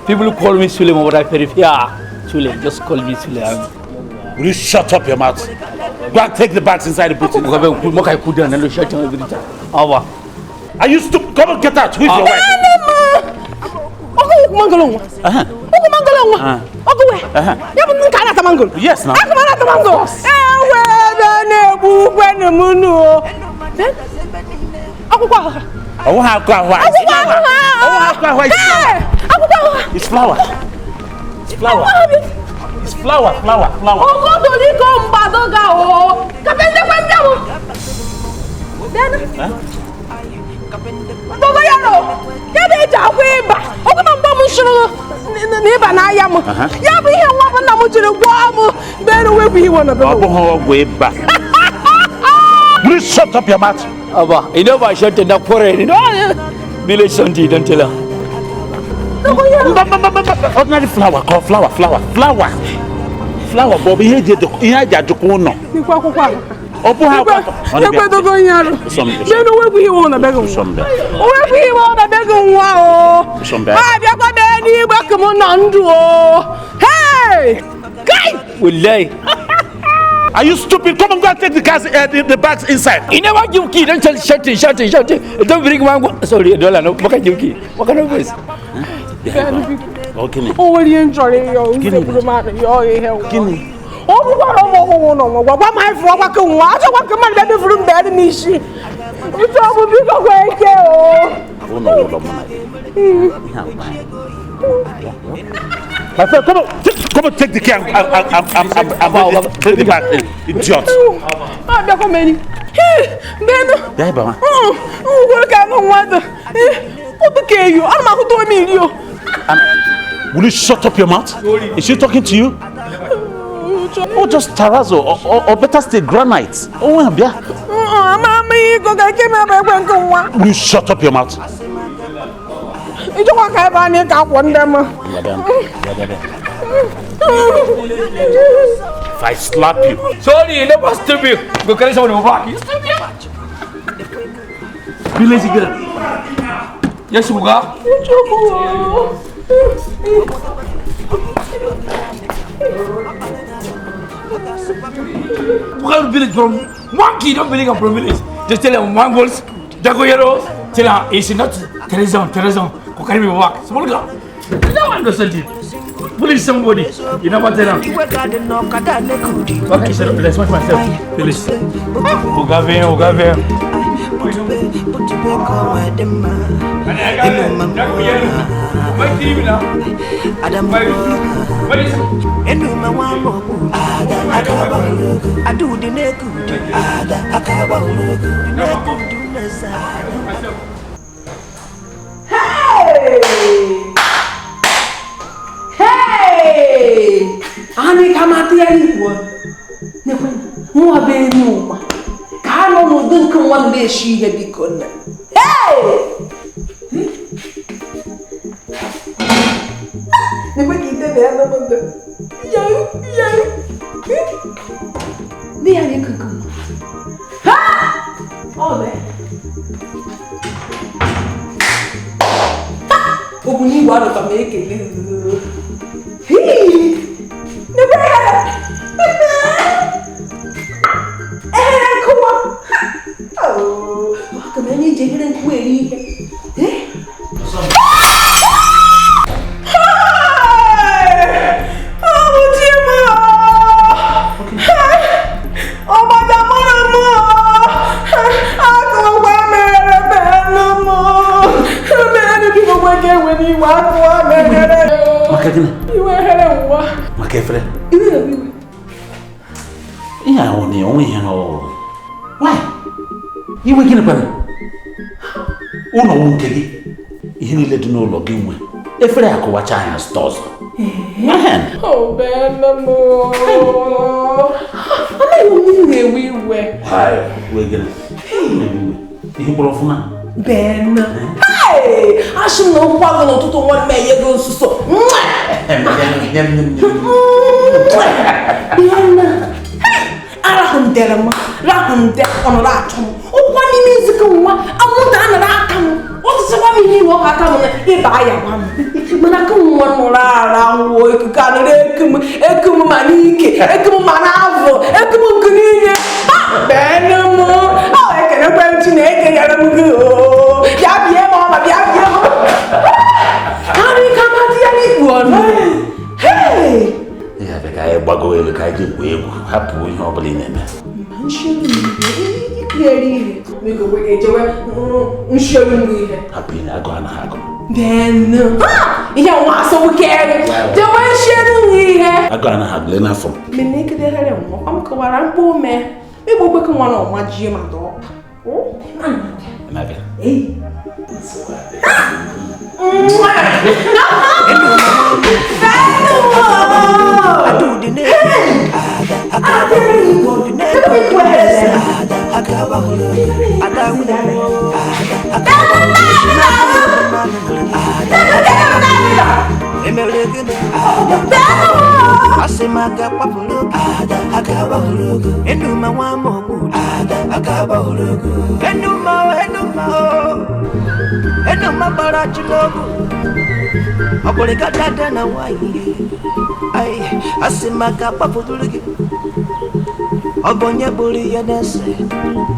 People call me Suleiman, but I prefer Sule. Just call me Sule. Will you shut up your mouth? Go and take the bags inside the boot. Are you stupid? Come and get out. Who is your wife? Yes, now. It's flour. It's flour. It's flour, flour, flour. Will you shut up your mouth? Abba, you know I shut it up for it. You know, village something, don't tell her. Ordinary flour, call flour, flour, flour. Flour, Bobby, he did the Hey! Are you stupid? Come on, go and take the cars, the bags inside. You never give key. Don't tell shouting, shouting, shouting. Don't bring one. Sorry, dollar. No, what can you key? What kind of voice? Gịnị? O nwere ihe m chọrọ ịyọ usekwuru m anụ yọọ ihe nwa. Gịnị? Ọ bụkwara ụmụ ọhụrụ nọ nwa gwa m anyị fụọ gbakọ nwa achọkwa ka mmadụ bịa dufuru m bịa n'isi. Uche ọ bụ biko gwa eke o. Ụlọ ụlọ mụ na gị. Ihe a bụ anyị. My friend, come on, come on, take the key and bring it back, idiot. Ah, bịakwa m enyi. Benu. Bịa ebe a. Ngwere ka anụ nwa dị. Ọ dị ka eyo, ana m ahụta ome iri o. Will you shut up your mouth? Is she talking to you? Oh, just terrazzo, or better still, granite. Oh, yeah. Ama ego ga eke m ebe ekwe nke nwa. Will you shut up your mouth? Ịchọkwa ka ebe a na-eke akwọ ndị m. If I slap you. Sorry, never stupid. Go carry someone over back. You stupid. Be lazy girl. Yes, Uga. One village from one kid, don't believe I'm from village. Just tell them one wolf, Jagoyero, tell her it's not Teresa, Teresa, go carry me back. Small girl. No one understand it. Police somebody. You never tell them. Okay, sir, let's watch myself. Please. Ogave, Ogave. Hey! Hey! Ani kamati ya igwe. Nekwe nwa be enu ka anọ n'ụdị nke nwa na-eshi ihe biko nne. Hey! Nekwe ka ite na ya n'obodo. Yau, yau. Ndị ya na-eke nke nwa. Ha! Ọ bụ. Ogun igwe arụta m ekele. Hii! Nekwe! Ehere nkụwa! Oh, aka m enye iji ehere nkụwa eri ihe. Maka gịnị? Maka efere? Ihe ahụ na onwe ihe n'ọwụ. Why? Iwe gịnị kwara? Ụlọ wụ nke gị. Ihe niile dị n'ụlọ gị nwe. Efere akụwacha anya zụta ọzọ. Na-ewe iwe. Iwe gịnị? Ihe mkpụrụ ọfụma? Ben. Hey! Asị m na ụkwụ agụ n'ụtụtụ nwa m enye gị nsuso. Arahụndere m, rahụnde ọnọrọ achọ m. Ụkwụ n'ime nzukọ nwa, anwụnta anọrọ aka m. Ọtụtụkwa m ihe iwe ọka aka m na ịba ya gwa m. Mana ka nwa nọrọ ara nwụọ ikuku anọrọ eku m, eku m ma n'ike, eku m ma n'afọ, eku m nke niile. Ben m, ọ ekelekwe m Chineke nyere m gị oo. Bịa bie m ọma, bịa bie m. Karị ka mmadụ ya n'ikpu ọnụ. Hey! Ya bụ ka anyị gbago elu ka anyị ji gwuo egwu, hapụ ihe ọ bụla ị na-eme. Hapụ ihe agụ anaghị agụ. Ben, ihe nwa asọwụkere. Jewe nshiru ihe. Agụ anaghị agụ lee n'afọ. Mene ekedeghere nwa, ọ m kọwara mkpa ome. Igbo kwekọ nwa na ọma jie ma dọọ. Na-abịa. Ọ bụ onye bụrụ ihe na-ese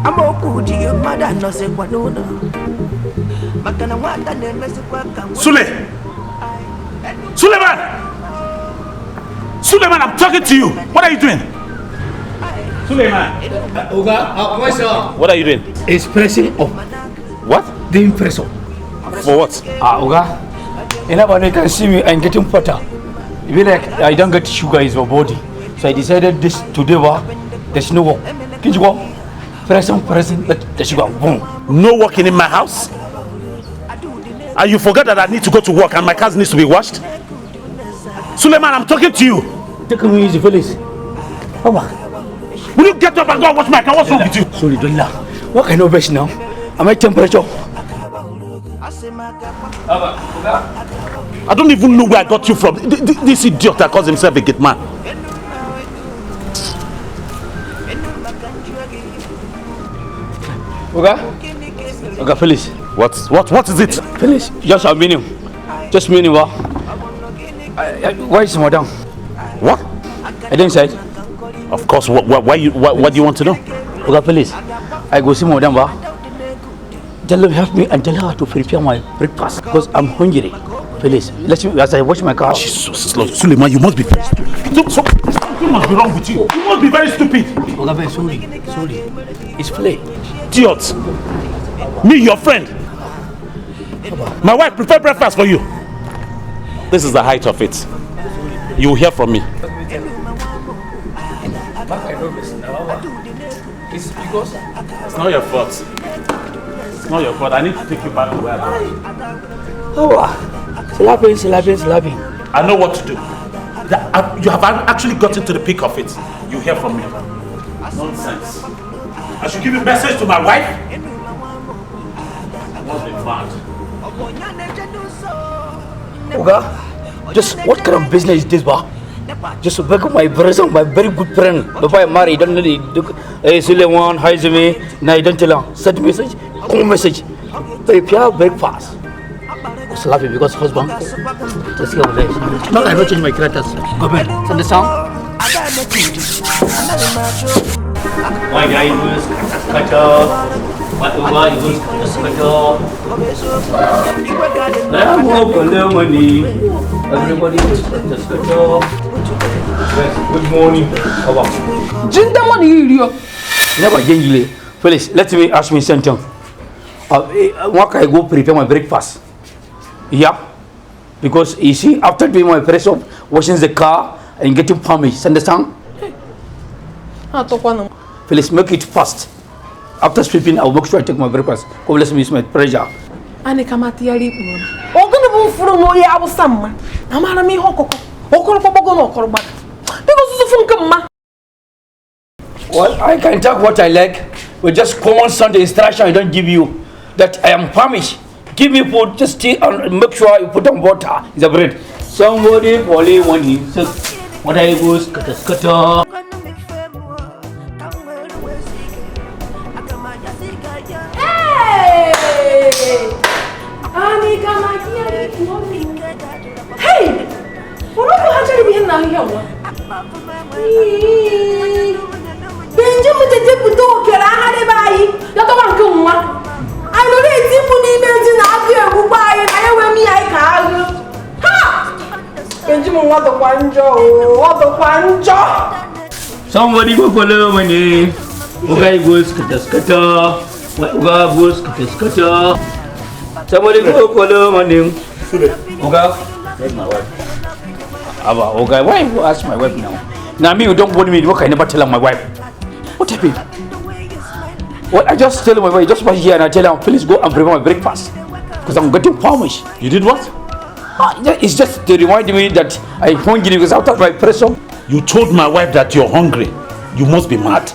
amaokwu ji mmadụ anọzikwa n'ụlọ maka na nwata na-emezikwa ka Sule! Suleiman! Suleiman, I'm talking to you. What are you doing? Suleiman. Oga, what's up? What are you doing? It's pressing up. What? Doing press up. For what? Ah, Oga. Anybody can see me, I'm getting fatter. I feel like I don't get sugar in my body. So I decided this today, there's no work. Can you go? Pressing, let the sugar, boom. No working in my house? And you forgot that I need to go to work and my cars needs to be washed? Suleiman, I'm talking to you. Take me easy, Felix. Papa. Will you get up and go and wash my car? What's wrong with you? Sorry, don't laugh. What kind of rest now? Am I temperature? I don't even know where I got you from. This idiot that calls himself a gate man. Oga? Oga, Felix. What is it? Felix, just a minute. Just a minute, what? Where is madam? What? I didn't say. Of course. What do you want to know? Oga, please. I go see madam. Tell her help me and tell her to prepare my breakfast because I'm hungry. Please, let me as I wash my car. Jesus, Lord, Suleiman, you must be very stupid. Something must be wrong with you. You must be very stupid. Oga, sorry, sorry. It's play. Idiot. Me, your friend. My wife prepared breakfast for you. This is the height of it. You will hear from me. It's because it's not your fault. It's not your fault. I need to take you back to where I go. Slapping, slapping, slapping. I know what to do. You have actually gotten to the peak of it. You hear from me. Nonsense. I should give a message to my wife? I must be mad. Oga, just what kind of business is this, ba? Just back up my brother, my very good friend. Before I marry, don't know the hey Suleiman, hi Zumi. Now you don't tell her. Send message, call message. Prepare breakfast. I was laughing because husband. Just go there. No, I don't change my characters. Go back. Send the sound. My guy was cut off. My guy was cut off. Money. Everybody was cut off. Good morning. Jinda money you. Never gengile. Felix, let me ask me something. What can I go prepare my breakfast? Yeah. Because you see, after doing my press up, washing the car and getting punished, understand? Felix, make it fast. After sweeping, I'll make sure I take my breakfast. God bless me, it's my pleasure. Well, I can talk what I like, but just common Sunday instruction I don't give you. That I am famished. Give me food, just tea and make sure you put on water. It's a bread. Somebody probably want him. So what I go scatter scatter. Hey! Hey! What are you Benjamin Somebody go follow my name. Okay, go scatter scatter. Oga go scatter scatter. Somebody go follow my name. Oga, that's my wife. Abba, Oga, why you ask my wife now? Now me, you don't want me. What can I never tell my wife? What happened? Well, I just tell my wife, just watch here and I tell her, please go and prepare my breakfast. Because I'm getting famished. You did what? It's just to remind me that I'm hungry because after my pressure. You told my wife that you're hungry. You must be mad.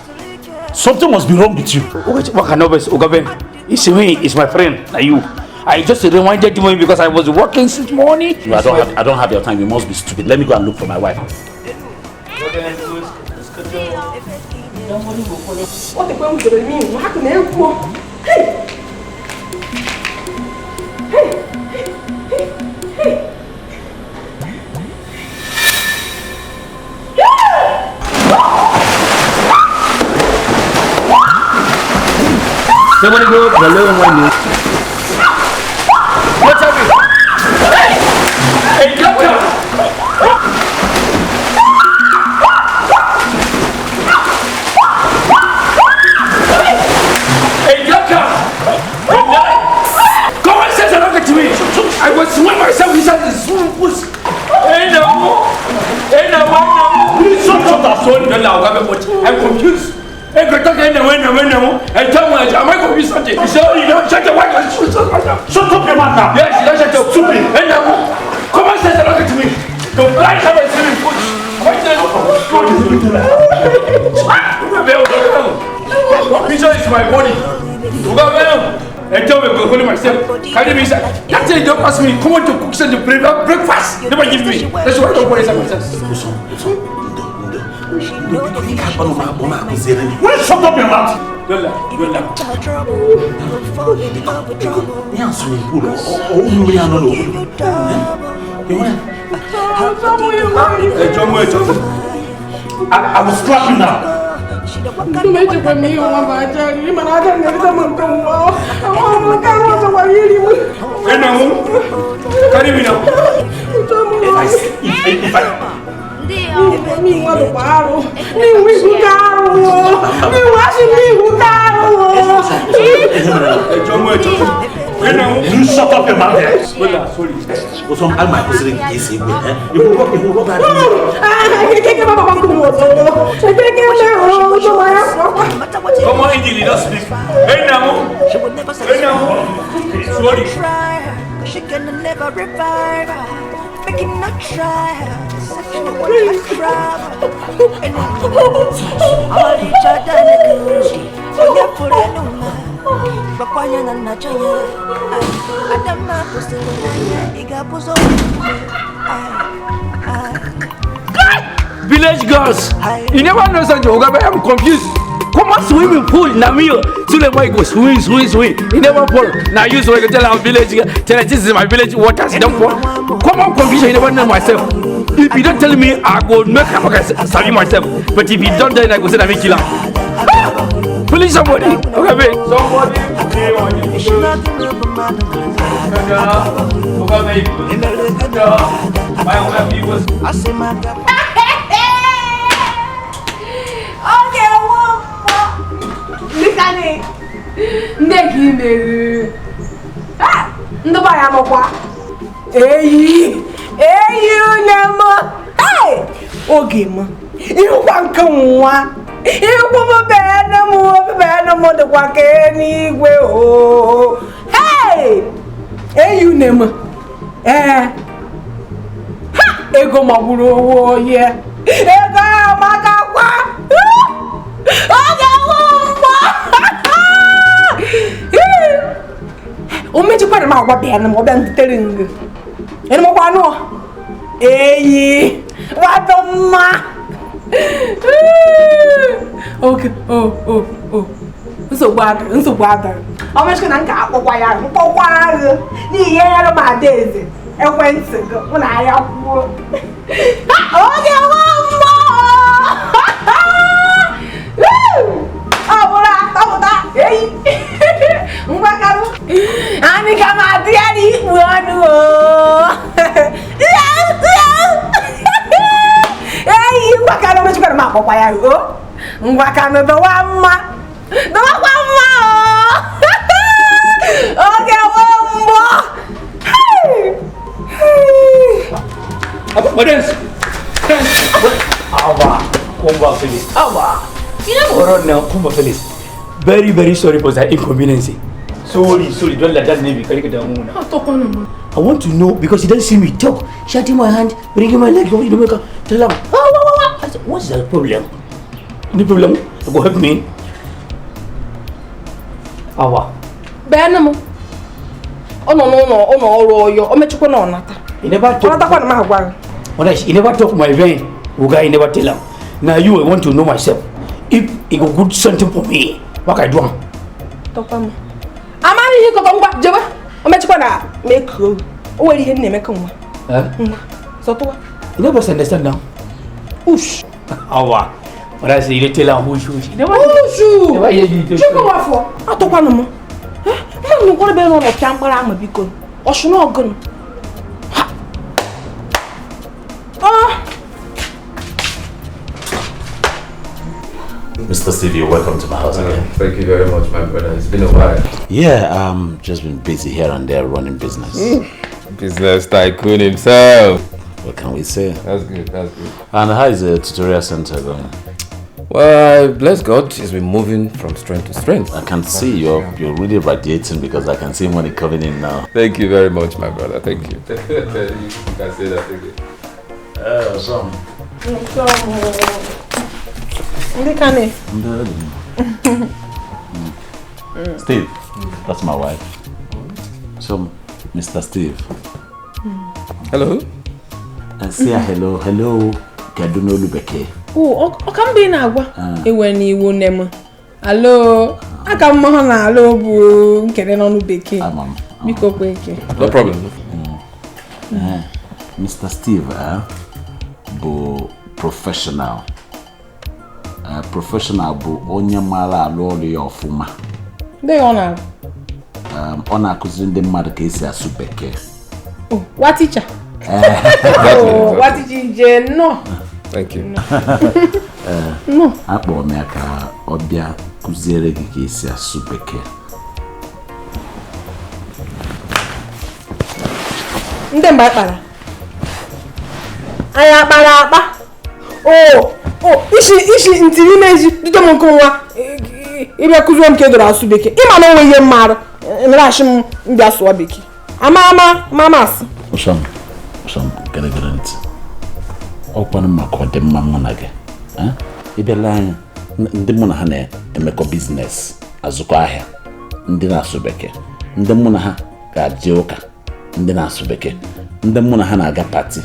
Something must be wrong with you. What can Oga Ben? It's me, it's my friend, not you. I just reminded me because I was working since morning. No, I don't have your time. You must be stupid. Let me go and look for my wife. What the mean? How can I Hey! Hey! Hey! Hey! Somebody go up the little one. What's happening? Hey, doctor! Sorry, don't allow but I'm confused. I go talk anyway. I tell me, am I confused something? Sorry, don't shut the white. Shut up your mouth now. Yes, don't shut up. Stupid. And now, come on, say something to me. Don't fly have a swimming pool. Picture is my body. And tell me, I'm holding myself. Can you be inside? That's it, don't ask me. Come on to cook something to breakfast. Never give me. That's why I don't go inside myself. Will you shut up your mouth? Don't laugh. Don't laugh. I will slap you now. If I You shut up your mouth there. Come on, Indy, don't speak. Hey, now. Sorry. She can never revive. Making no try. Village girls, you never know something, but I'm confused. Come on, swimming pool, Namio. So the boy go swim, swim, swim. You never fall. Now you so I can tell our village, tell her this is my village waters, don't fall. Come on, confusion, you never know myself. If you don't tell me, I go make a sabi myself. But if you don't, then I go say I'm a killer. Please somebody. Okay, wait. Somebody. Okay, Eyi, eyi unemo. Hey, oge m. Ihukwa nke nwa. Ihukwa m bene m, bene m dịkwa ka eluigwe o. Hey! Eyi unemo. Eh. Ha, ego magburu onwe onye. Ego amakakwa. Oge nwa. O mejikwara m agwa bene m, ọ bịa ndutere ngụ. Eyi, what the ma? Okay, oh. So bad. I'm just gonna go wire. Very, very sorry for that inconvenience. Sorry, don't let that name be. I want to know because he doesn't see me talk. Shutting my hand, bringing my leg, you know, tell him, oh, I said, what's the problem? Any problem? Go help me. Awa. Benamo. Oh no, oh no, He never talk. He never talk my vein. Uga, he never tell him. Now you, I want to know myself. If it go good something for me, what I do? Amari he go ngwa jebe. O mechikwa na make o were ihe na emeka nwa. Eh? So to. You never understand now. Ush. Awa. But I say you tell am hush hush. Hush. Never hear you. Chukwu wafo. Atokwa no mo. Eh? Ma no kwere be no no pia mkpara ahụ biko. Oshu na ogun. Ha. Oh. Mr. Stevie, welcome to my house again. Thank you very much, my brother. It's been a while. Yeah, just been busy here and there running business. Business tycoon himself. What can we say? That's good, that's good. And how is the tutorial center going? Well, bless God, it's been moving from strength to strength. I can see you're really radiating because I can see money coming in now. Thank you very much, my brother. Thank you. You can say that again. Steve, that's my wife. So, Mr. Steve. Hello. And say hello, hello, Kedu Lubeke. Oh, ọ ka mbe na-agwa ewe n'iwu nne m. Alo, aka m hụ na alo bụ nkele n'ọnụ bekee. Biko kwe eke. No problem. Mr. Steve bụ professional. Professional bụ onye maara alụ ọrụ ya ọfụma. Ndị ọ na-arụ? Ọ na-akụziri ndị mmadụ ka esi asụ bekee. Oh, wa teacher. Oh, wa teacher ije no. Thank you. No. Akpọrọ m ya ka ọ bịa kụziere gị ka esi asụ bekee. Ndị mgbe akpara. Anyị akpara akpa. Oh, ishi ntiri meji bido m nke nwa ịbịa kụziere m ka edoro asụ bekee. Ịma na onwe ihe mmarụ nrashi m mbịa sụọ bekee. Ama ama asụ. Ụsọm gere ntị. Ọkwanụ maka ọdịmma mụ na gị. Ịbịala anya ndị mụ na ha na-emekọ biznes azụkọ ahịa ndị na-asụ bekee, ndị mụ na ha ga-eje ụka ndị na-asụ bekee, ndị mụ na ha na-aga pati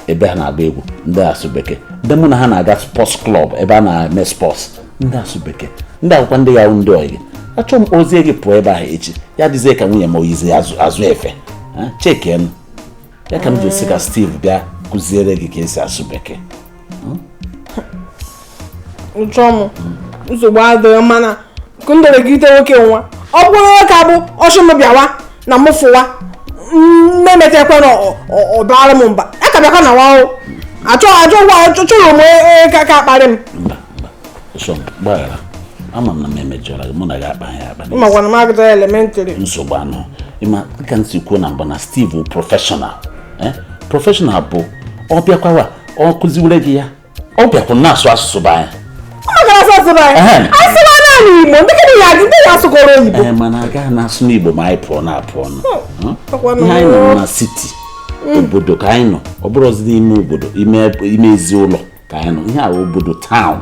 ebe ha na-agba egwu ndị na-asụ bekee, ndị mụ na ha na-aga sports club ebe a na-eme sports ndị na-asụ bekee, ndị akwụkwọ ndị ya ndị ọyị gị. Achọ m ozie gị pụọ ebe ahụ echi ya dịzie ka nwunye m oyizi azụ efe. Chekenụ ya ka m ji esi ka Steve bịa kụziere gị ka esi asụ bekee. Ụchọ m nsogbu adịghị mana ndọrọgide nwoke nwa ọ bụrụ ka bụ ọchụ m bịawa na m fụwa mmemetekwa na ọbara m mba ya ka bịakwa na nwa achọ chọrọ m ka akparị m. Mba ụchọ m gbaghara, ama m na m emejọrọ gị, mụ na gị akpaghị akpa. Mma gwana m agụta elementrị. Nsogbu anọ ịma dịka m si kwuo na mbụ na Steve bụ prọfeshọnal. Prọfeshọnal bụ ọ bịakwawa ọ kụziwere gị ya, ọ bịakwa na-asụ asụsụ be anyị. Ee, mana agaghị na-asụ n'Igbo ma anyị pụọ na-apụọ nụ. Ihe anyị nọ na siti obodo ka anyị nọ, ọ bụrụzi n'ime obodo ime ezi ụlọ ka anyị nọ, ihe a obodo taụn.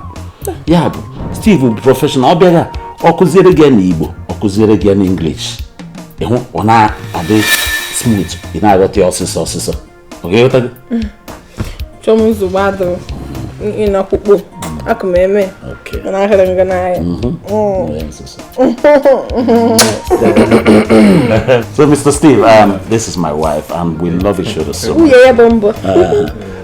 Ya bụ Steve bụ prọfeshọnal, ọ bịara ọ kụziere gị ya n'Igbo, ọ kụziere gị ya n'English. Ịhụ ọ na-adị smooth, ị na-aghọta ya ọsịsọ ọsịsọ. Ọ ga-aghọta gị? Chọm nsogbu adịghị ịnọkpukpo akụ m eme mana ahịrị m gị n'ahịa. So Mr. Steve, this is my wife and we love each other so much.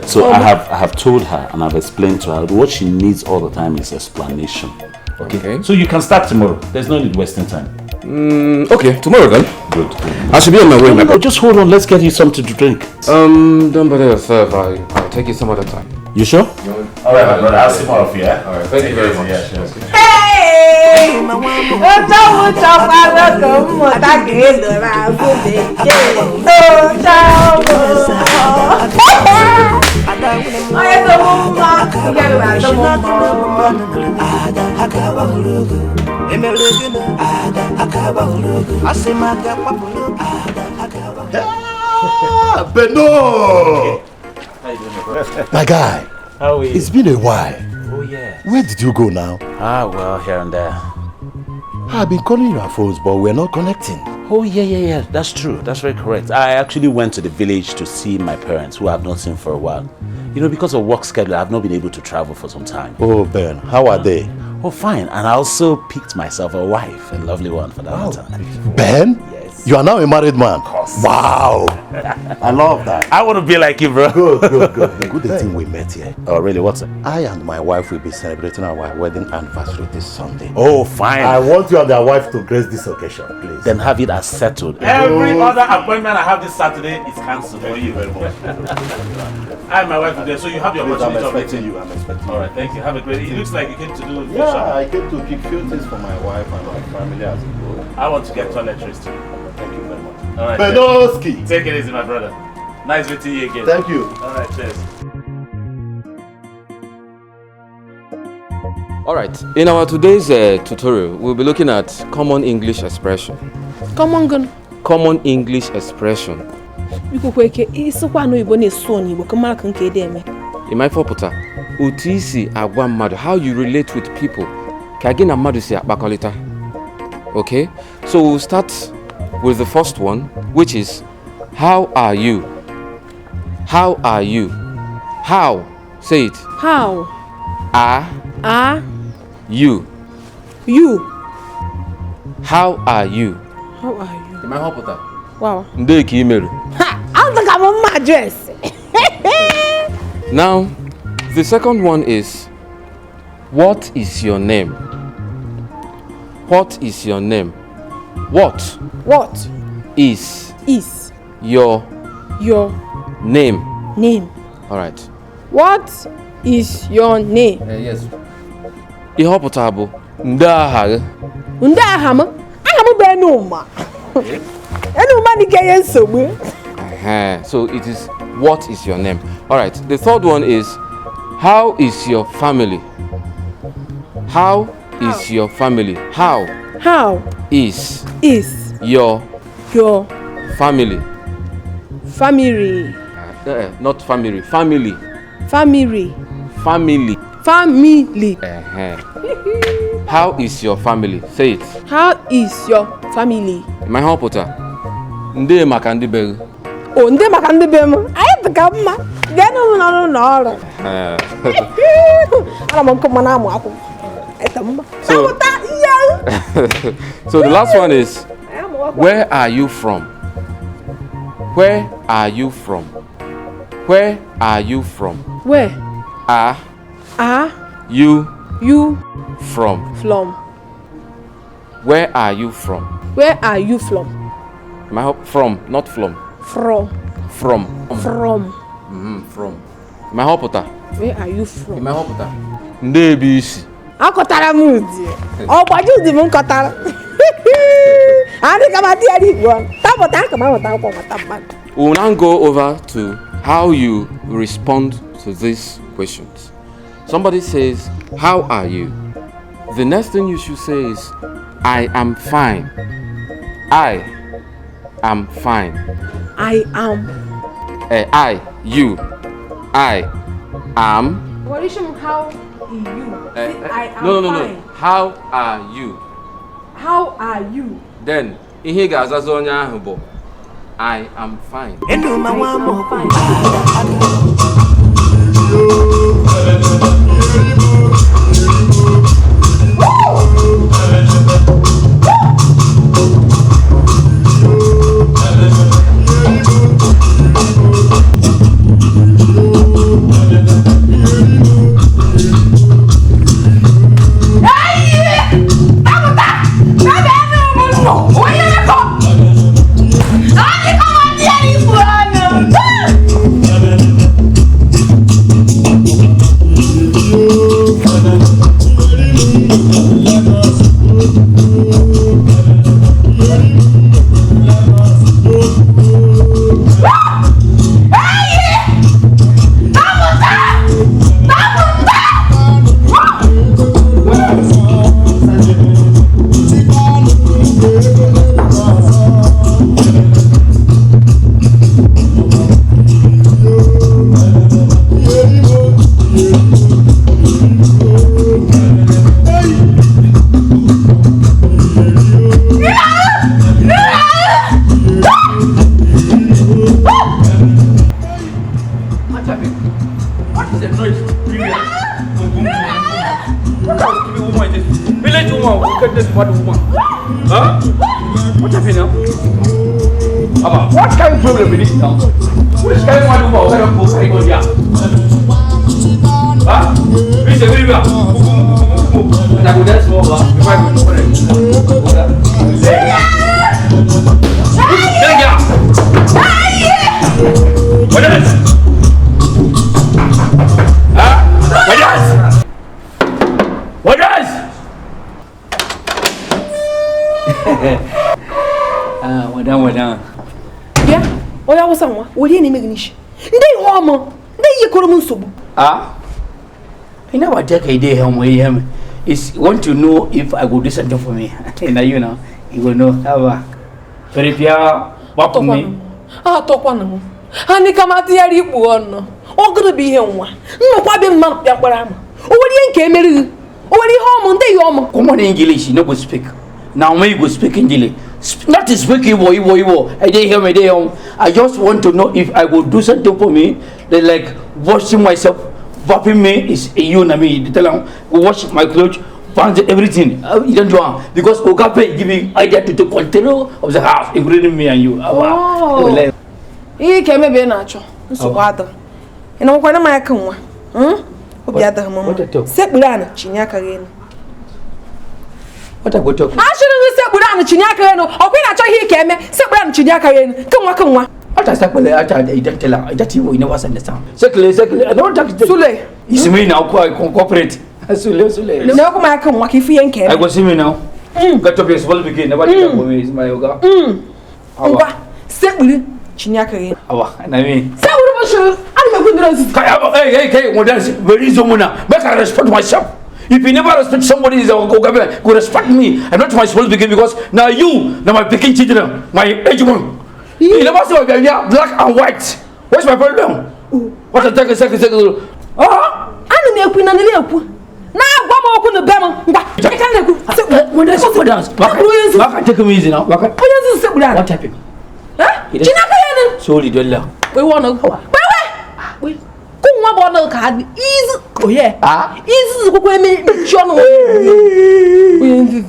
So I have told her and I've explained to her what she needs all the time is explanation. Okay. So you can start tomorrow. There's no need wasting time. Okay, tomorrow then. Good. I should be on my way. No, just hold on. Let's get you something to drink. Don't bother yourself. I'll take you some other time. You sure? All right, my brother. I'll see more of you. Yeah? All right. Thank you very much. Yeah, sure. Hey! Beno! My guy, how are you? It's been a while. Oh yeah. Where did you go now? Ah, well, here and there. I've been calling your phones, but we're not connecting. Oh, yeah. That's true. That's very correct. I actually went to the village to see my parents, who I've not seen for a while. You know, because of work schedule, I've not been able to travel for some time. Oh, Ben, how are they? Oh, fine. And I also picked myself a wife, a lovely one for that matter. Ben? Yes. You are now a married man. Of course. Wow. I love that. I want to be like you, bro. Good. Good thing we met here. Oh, really? What's up? I and my wife will be celebrating our wedding anniversary this Sunday. Oh, fine. I want you and your wife to grace this occasion, please. Then have it as settled. Every other appointment I have this Saturday is cancelled. Thank you very much. I and my wife are there, so you have the opportunity. I'm expecting you. I'm expecting you. All right, thank you. Have a great day. It looks like you came to do. Yeah, I came to pick few things for my wife and my family as a whole. I want to get toiletries too. Thank you very much. All right. Benoski. Take it easy, my brother. Nice meeting you again. Thank you. All right, cheers. All right, in our today's tutorial, we'll be looking at common English expression. Common gun. Common English expression. Biko kweke isokwa no Igbo na-esu n'Igbo ka mara ka nke ede eme. Ịma otu isi agwa mmadụ, how you relate with people, ka gị na mmadụ si akpakọrịta. Okay, so we'll start with the first one, which is, how are you? How are you? How? Say it. How? Are. Are. You. You. How are you? How are you? Am I helping? Wow. Ndeki email. Ha! I think I'm on my dress. Now, the second one is, what is your name? What is your name? What? What? Is. Is. Your. Your. Name. Name. All right. What is your name? Yes. Ihe ọ pụtara bụ nde aha gị. Nde aha m? Aha m bụ Enuma. Enuma ni ke nsogbu. So it is, what is your name? All right. The third one is, how is your family? How is your family? How? How is is your family? Family. Not family. Family. Family. Family. Family. How is your family? Say it. How is your family? My helper. Nde maka ndị be gị. Oh, nde maka ndị be m. Anyị dị ka mma. Bịa n'ụlọ n'ụlọ ọrụ. Ana m nkụ mana amụ akwụkwọ. So the last one is, where are you from? Where are you from? Where are you from? Where are you from? From. Where are you from? Where are you from? My hope from, not from. From. From. From. From. My hope. Where are you from? My hope. Ndebisi. Akọtara m ụdị. Ọgbaji ụdị m nkọtara. Adị ka m adị ya n'igwe. Tapụta aka m amụta akwụkwọ mata mmadụ. We will now go over to how you respond to these questions. Somebody says, how are you? The next thing you should say is, I am fine. I am fine. I am. I, you. I am. What is how you? I am no. Fine. How are you? How are you? Then, ihe ga-azaza onye ahụ bụ, I am fine. I am fine. Huh? What happened now? Abba, what kind of problem is this now? Which kind of one woman carry go there? Huh? Which every where? I go there small, before I go to What is? Huh? What is? What is? Well done, well done. Yeah. Onye awụsa nwa were ihe na-eme gị n'isi ndị ihe ọmụ ndị ihe kọrọ m nsogbu. Ah, I never take idea him. Is want to know if I go do something for me. Now you know, you go know. How prepare what me. Ah, tọkwanụ m. Ha ndị kama atịgharị ikpu ọnụ. Ọgụrụ bụ ihe nwa. Nnọkwa bịa mmadụ bịa mkpara ama. O nwere ihe nke emerighị. O nwere ihe ọmụ ndị ihe ọmụ. Common English, you no go speak. Now when you go speak English, not to speak Igbo, Igbo, Igbo. I didn't hear me there. I just want to know if I go do something for me. They like washing myself, wrapping me is you and me. They tell them go wash my clothes, pants, everything. You don't do am because Ogape give me idea to take control of the house, including me and you. Oh. Ihe ka emebe na-achọ nsogbu adịghị. Ị na-nwekwa na aka nwa. Obi adịghị m mma. Sekpuru ana chinye aka gị elu. Achịrị gị sekpuru ana chinye aka gị elu. Ọkwa ị na-achọ ihe ka eme sekpuru ana chinye aka gị elu. Ke nwa ke nwa. What sekpele acha I don't tell her. That you never understand. Sekle sekle. I don't talk. Sule. It's me now. Cooperate. Sule sule. Na ọkwa m aka nwa ka ifu ihe nke eme. I go see me now. Get up your small begin. Never tell me is my yoga. Ngwa sekpuru chinye aka gị elu. Awa na me. Sekpuru bụ shuru. Ana m ekwu ndịrị ozizi. Hey hey hey, what is very zomuna. Make I respect myself. If you never respect somebody, is go respect me. I'm not my small begin because now you, now my picking children, my age one. You never see my baby black and white. What's my problem? What a second second second. Ah! Ana m ekwu na nile ekwu. Na agwa m okwu na be m. Ngwa. Ka na ekwu. When I sit down. Waka take me easy now. Waka. Onye nzuzu sekpuru ana. What happened? Eh? Chinaka ya elu. Sorry, Dolla. We want to. Wait. Ku nwa bụ ọnụ ka adị. Izu. Oye. Ah? Izu kwukwe eme mechie ọnụ. Onye nzuzu.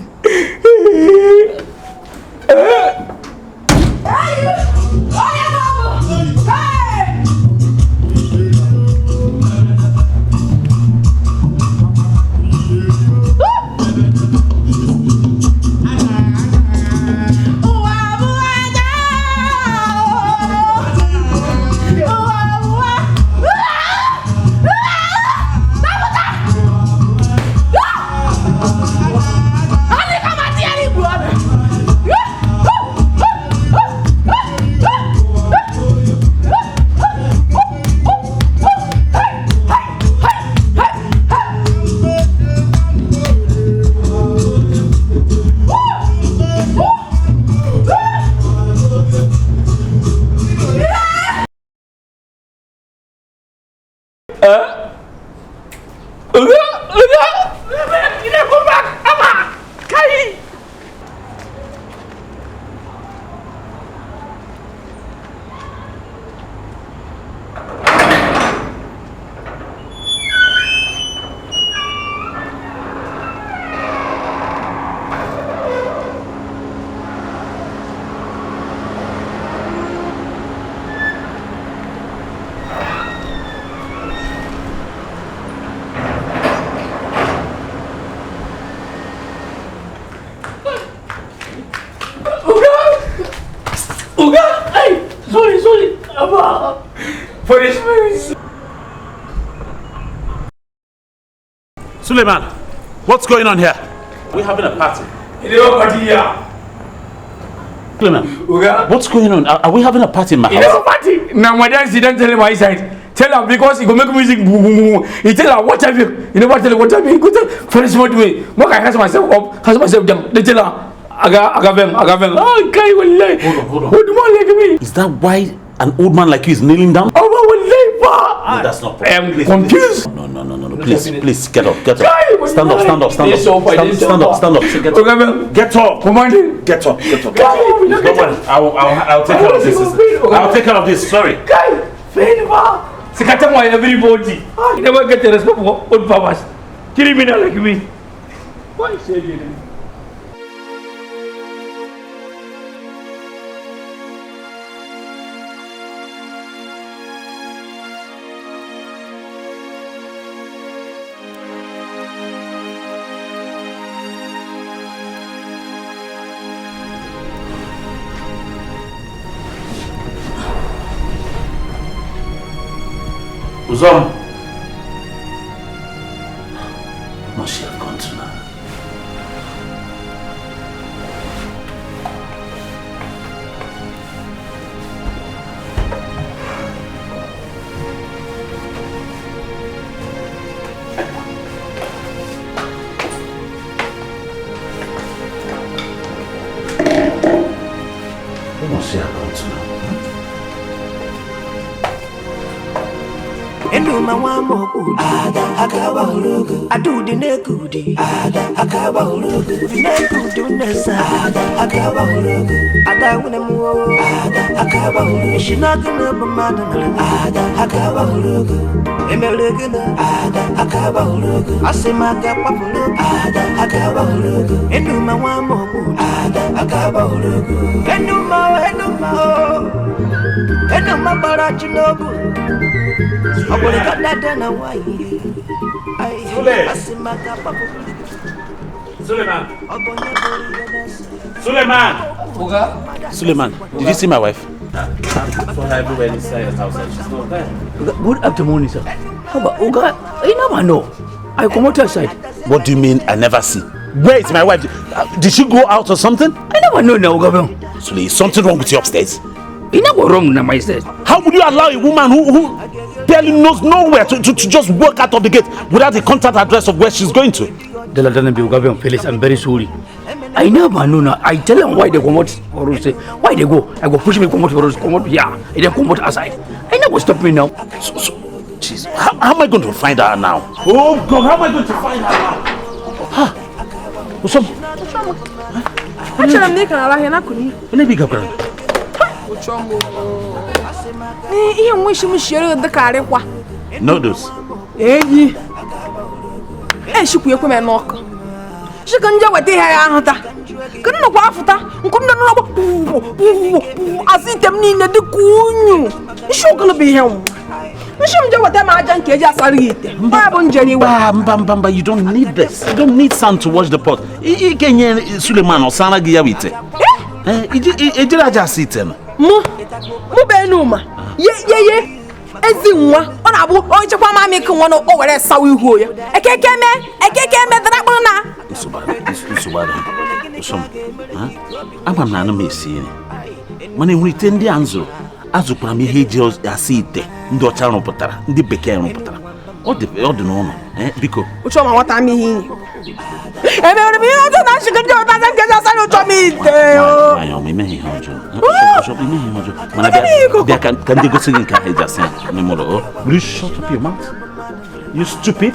Suleiman, what's going on here? We're having a party. Party here. Suleiman, what's going on? Are we having a party in my house? It's a party. Now, my dad, he don't tell him my side. Tell him because he go make music. Boom, boom, boom. He tell her what have you? You never tell him what have you? Go tell for smart way. Make I cast myself up, cast myself down. They tell her, aga vem. Oh, guy will lie. Hold on. Old man like me. Is that why an old man like you is kneeling down? Oh, will No, that's not I am confused. No. Please, please, get up, get up. Stand up, stand up, stand up. Stand up, stand up. Get up. Get up, get up. Don't worry. I'll take care of this. I'll take care of this. Sorry. Everybody. You never get the respect for old powers. Criminal like me. Why is it? Uzom. Must she have gone to now? Where must she have gone to now? Enuma nwa ada akaba hụrụ adudi na-ekudi ada akaba hụrụ na-ekudi unesa ada akaba hụrụ ada nwune m ada akaba hụrụ ishinaka na bụ mmadụ nara ada akaba hụrụ emere gị na ada akaba hụrụ asị m aka kwapụrụ ada akaba hụrụ enuma nwa ada akaba hụrụ enuma enuma enuma gbara chi n'obu. Suleiman. Suleiman. Suleiman, did you see my wife? I saw her everywhere inside the house and she's not there. Good afternoon, sir. How about Oga? I never know. I come outside. What do you mean I never see? Where is my wife? Did she go out or something? I never know now, Oga. Sule, is something wrong with you upstairs? You never wrong now, my side. How would you allow a woman who barely knows nowhere to just walk out of the gate without a contact address of where she's going to? Felix, I'm very sorry. I never know now. I tell them why they come out for say why they go. I go push me come out for come out here. And then come out outside. I never stop me now. So jeez, how am I going to find her now? Oh God, how am I going to find her now? Huh? What's up? Noodles. Eyi. Eshikwu ekwe me n'ọkụ. Shika nje weta ihe ya ahụta. Kedu nọkwa afụta? Nkụ ndị nọrọ asị ite m niile dịka unyu. Nshi okolo bụ ihe nwa. Nshi m je weta m aja nke eji asara gị ite. Mba bụ nje n'iwe. Mba mba mba, you don't need this. You don't need sand to wash the pot. Ị ga-enye Suleiman ọsara gị ya bụ ite. Ejiri aja asa ite na. Mụ bụ Enuma. Ye ye ye. Ezi nwa ọ na-abụ onye chekwa mamị ka nwa na o were sawa ihu ya. Ekeke eme dara kpụrụ na. Nsogbu ama m na anụ m esi nri mana enwere ite ndị a m zụrụ azụkwara m ihe eji asa ite ndị ọcha rụpụtara ndị bekee rụpụtara ọ dị n'ụlọ biko ụchọ ma nwata m ihe inyi emere m ihe ọjọọ na nshịkọ ndị ọta nke eji asa ụchọ m ite nwaanyị ọma imeghị ihe ọjọọ imeghị ihe ọjọọ mana bịa ka ndị gosi gị nke ahụ eji asa ya n'ime ụlọ. Will you shut up your mouth? You stupid.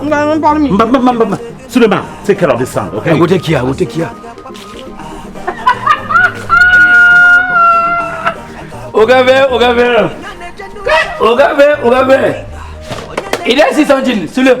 Mba mba mba mba. Suleiman, take care of this son, okay? I will take care, I will take care. Ogabe, Ogabe. Ogabe, Ogabe. It is something, Sule.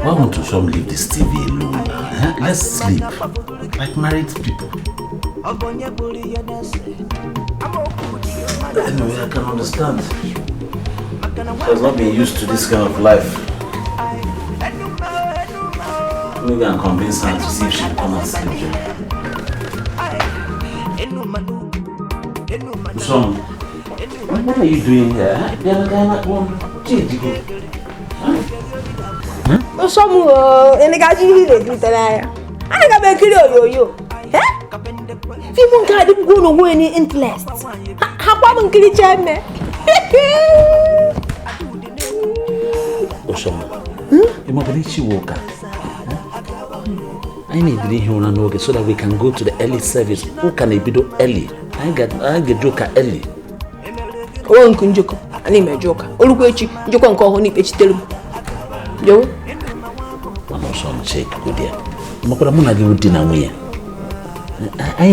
Why won't Usom leave this TV alone? Huh? Let's sleep like married people. Anyway, I can understand. She has not been used to this kind of life. Maybe I can convince her to see if she will come and sleep here. Usom, what are you doing here? Usom, interest. Usom, I need to hear so that we can go to the early service. Who can I be do early? I get joker early. Oh, Uncle Joko, I need my joker. Olukuechi, Joko and call honey, tell Yo. I'm also check good there. I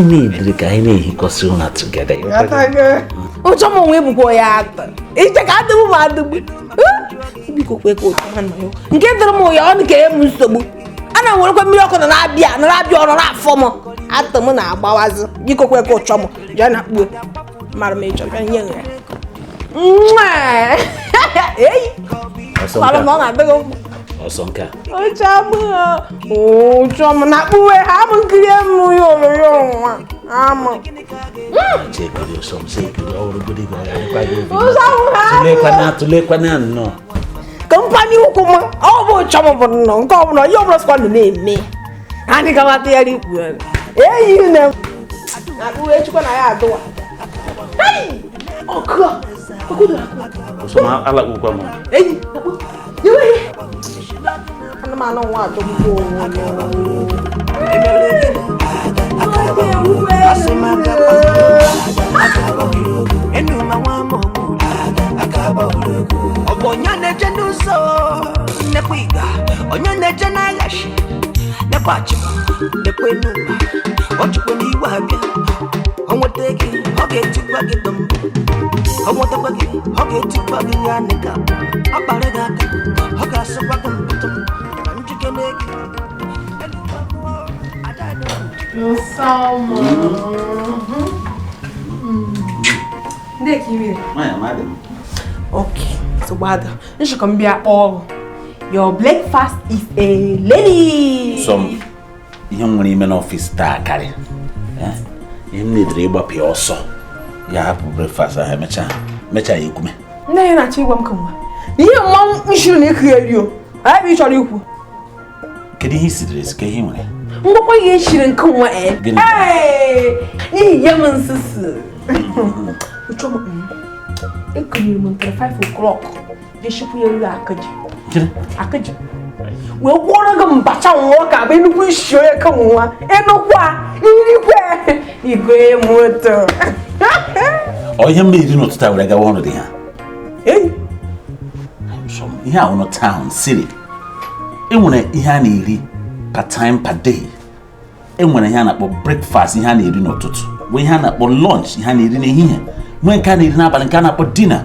need the I need he together. Oh, someone will go out. It's the cat who get the more on game. Ana nwere mmiri ọkụ na na-abịa na na-abịa ọrụ n'afọ m atọ m na-agbawazi biko kwe ka ụchọ m jee na kpuo mara m ịchọ bịa nye ya nwa eyi mara m ọ na-adịghị mkpa. Ọsọ nke a. Ụchọ m na akpụwe ha amụ nkiri m ya onyonyo nwa amụ. Chekiri ọsọ m sekiri ọrụgodi gị ọ ga-adịkwa gị obi. Ụzọ ahụ ha Tụlekwana tụlekwana nnọọ. Ka mkpanye ụkwụ m ọ bụ ụchọ m bụ nnọọ nke ọbụla ihe ọbụla sịkwa nọ na-eme. Anyị gawata ya ikpu eyi na akpụwe chukwa na ya adụwa. Ọkụ ọkụ dị akụ. Ọsọ m alakpukwa m. Eyi akpụ yewe anụmanụ nwa achọgbukwa onwe ọ bụ onye na-eje n'ụzọ nnekwa ịga onye na-eje n'aghachi nekwa achịkwa nekwa enuma ọ chịkwa n'igwe abịa ọ nweta gị ọ ga-etikwa gị dọmbụ ọ nwetakwa gị ọ ga-etikwa gị ya nịka ọ kpara gị aka ọ ga-asụkwa gị mpụtụ na njikere gị. Ndị ka ire. Nwanyị amadị m. Okay, so gbada. Nshikọ m bịa kpọọ. Your breakfast is a lady. Sọ m ihe m nwere ime n'ọfịs taa karị. Ihe m na-edere ịgbapụ ya ọsọ ya hapụ breakfast ahụ emechaa mechaa ya ekwume. Nne ya na-achọ ịgwa m ka nwa. Na ihe mmanwụ nshiri na ịkụ eri o. Anyị bụ ị chọrọ ikwu. Kedu ihe i sidere esi ka ihe ị nwere? Ngwakwa ihe eshiri nke nwa e. Gịnị? Ee, n'ihi ya m nsusu. Ụchọ m ekunyere m ntere 5 o'clock. Jeshipụ ya elu akaji. Akaji. Wee gwọrọ gị mbacha nwa ka bụ nnukwu isi onye ka nwa. Enukwu a, irikwe igwe moto. Ọ ihe m na-eri n'ụtụtụ a were gawa ọrụ dị ha. Ei. Sọ m ihe ahụ nọ town city. E nwere ihe a na-eri per time per day. E nwere ihe a na-akpọ breakfast ihe a na-eri n'ụtụtụ. Nwee ihe a na-akpọ lunch ihe a na-eri n'ehihie. Nwee nke a na-eri n'abalị nke a na-akpọ dinner.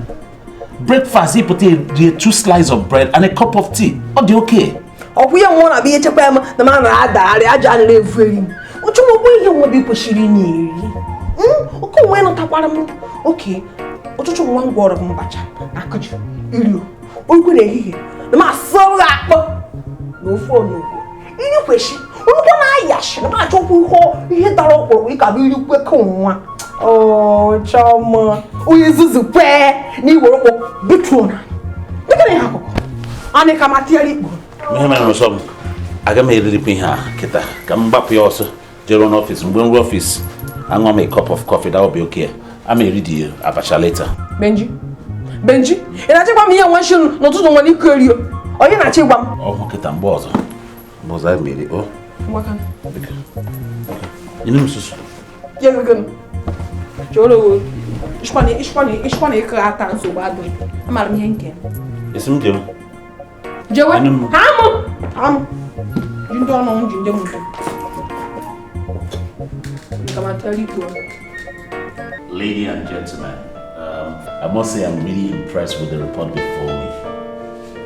Breakfast ịpụta rie 2 slices of bread and a cup of tea. Ọ dị okay. Ọkwụ ya nwụọ na-abịa ihe chekwa ya na ma na-adagharị ajọ a na-efu eri m. Uchu m ọgbọ ihe nwa bụ kwesịrị ị na-eri. Oke onwe nụtakwara m oke ụtụtụ nwa m gwọrọ m mbacha na akụji iri orukwe n'ehihie na m asụrụ gị akpọ na ofe onugbu iri kweshi orukwe na-ayashi na m achọkwa ihe dara ọkpụrụkpụ ịka bụ irikwe ka nwa. Chọma onye nzuzu kwee na iwere ụkpụ butuo na dịka na ihe akụkọ anyị ka ma tinyere ikpu. Ihe mere n'ụsọ m aga m eririkwa ihe a kịta ka m gbapụ ya ọsọ jere n'ọfịs mgbe m ruo ọfịs aṅụọ m a cup of coffee, that will be okay. I'm eri the abacha later. Benji Benji ị na-achọ ịgwa m ihe nwa nshi n'ụtụtụ nwere ike eri o onye na-achọ ịgwa m? Ọ kịta mgbe ọzọ anyị mere o ịnụ m susu Choro ishkwana ịkụ ata nsogbu adịghị. Amara m ihe nke. Esi m jewe. Jewe? Amụ! Amụ! Ji ndị ọnụ ji ndị mụta. Ladies and gentlemen, I must say I'm really impressed with the report before me.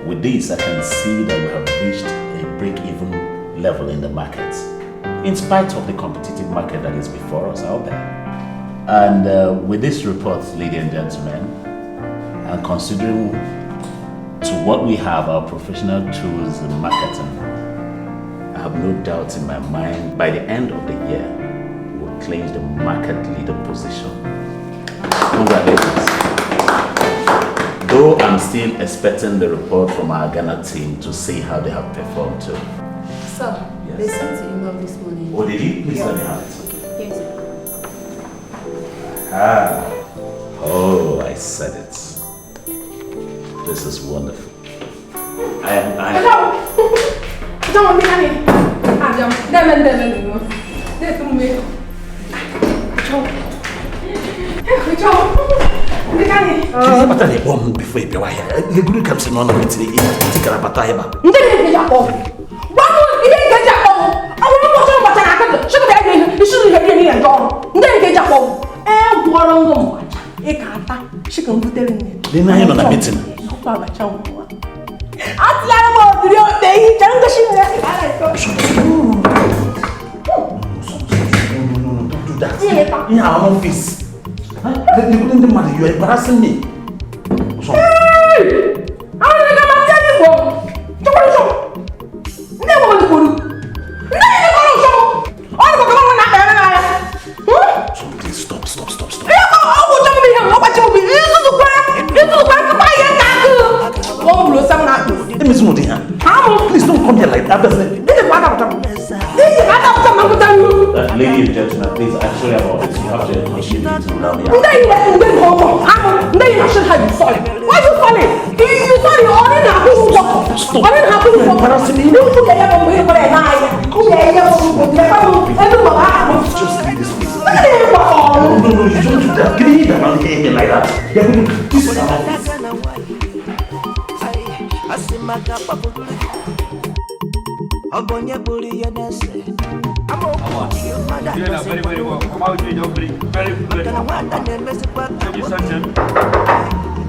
With this, I can see that we have reached a break-even level in the market, in spite of the competitive market that is before us out there. And with this report, ladies and gentlemen, and considering to what we have, our professional tools in marketing, I have no doubt in my mind, by the end of the year, we'll claim the market leader position. Congratulations. Though I'm still expecting the report from our Ghana team to see how they have performed too. Sir, yes. They sent the email this morning. Oh, did you? Please let me have it. Okay, here is it. Ah, oh, I said it. This is wonderful. I am. Before you go here, the group comes in on the meeting. No, don't do that. In our office. You are embarrassing me. Ladies and gentlemen, please, I'm sorry about this. You have to continue to now. Why you sorry? You sorry? Stop. Just leave this place. No, you don't do that. Can you hear that? Like that. This is our office.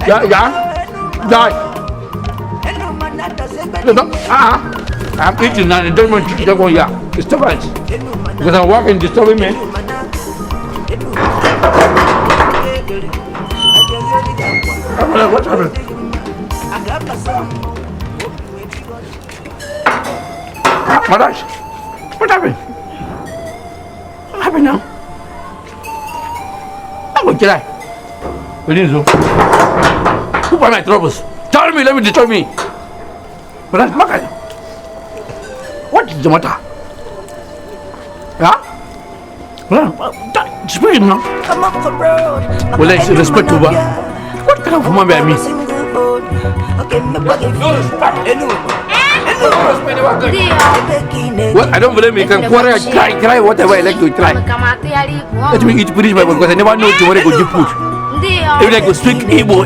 Yeah. I'm eating and I don't want to go here. Disturbance. Because I'm working, disturbing me. What happened? What happened? What happened now? I'm going to die. Who are my troubles? Tell me, let me disturb me. But what is the matter? Huh? Explain now. Well, let's respect to what kind of woman be me? No respect. Well, I don't blame you. You can quarrel, cry, whatever I like to try. Let me eat finish my because I never know tomorrow go give food. If I go speak Igbo,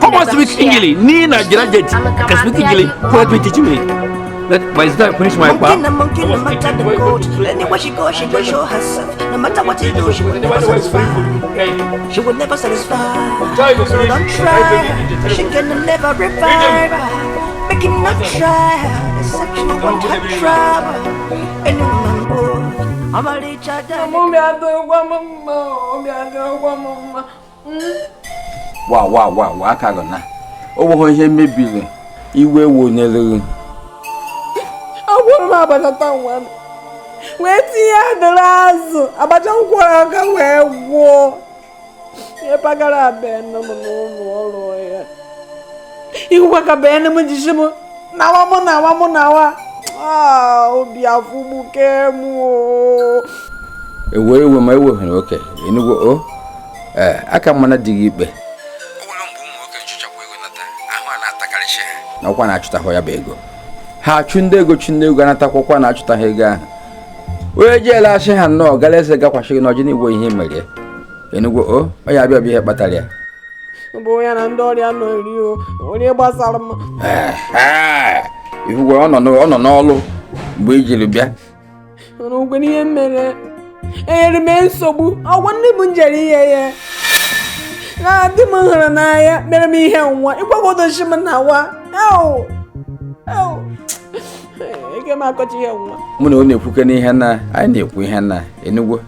come on, speak English. Nina, Jirajet, can speak English. What me teach me? Let by the time I finish my part. Monkey, no matter the cold. Anywhere she goes, she will show herself. No matter what you do, she will never satisfy. She will never satisfy. So don't try. She can never revive. Make him not try. Except you want her trouble. And you remember, I'm a little. Wa aka gọ na o nweghị ihe mebiri iwe wonyere agwụrụ m abacha taa nwa m wee tinye adịrị azụ abacha nkwọrọ aka wee gwụọ ihe pagara abịa m n'ụlọ ọrụ ya ihụkwa ka bee m jisi m nawa mụ nawa mụ nawa obi afụgbuke m ewe ewe ma eweghara oke enugwu o aka mana dị gị ikpe na ọkwa na-achụtahụ ya bụ ego ha achụ ndị ego anatakwakwa na-achụtaghị ego ahụ onye jeela asị ha nnọọ gara eze gakwasị gị n'ọjị n'igwe ihe mere enugwu o onye abịa bụ ihe kpatara ya bụ ya na ndị ọrịa nọ eri onye gbasara m ihuwe ọ nọ n'ọlụ mgbe i jiri bịa n'ugwe n'ihe mere enyere m nsogbu ọgwụ ndị bụ njere ihe ya na di m hụrụ n'anya mere m ihe nwa ịgwagodochi m na wa ike m akọcha ihe nwa mụ na ọ na-ekwuke n'ihe na anyị na-ekwu ihe na enugwu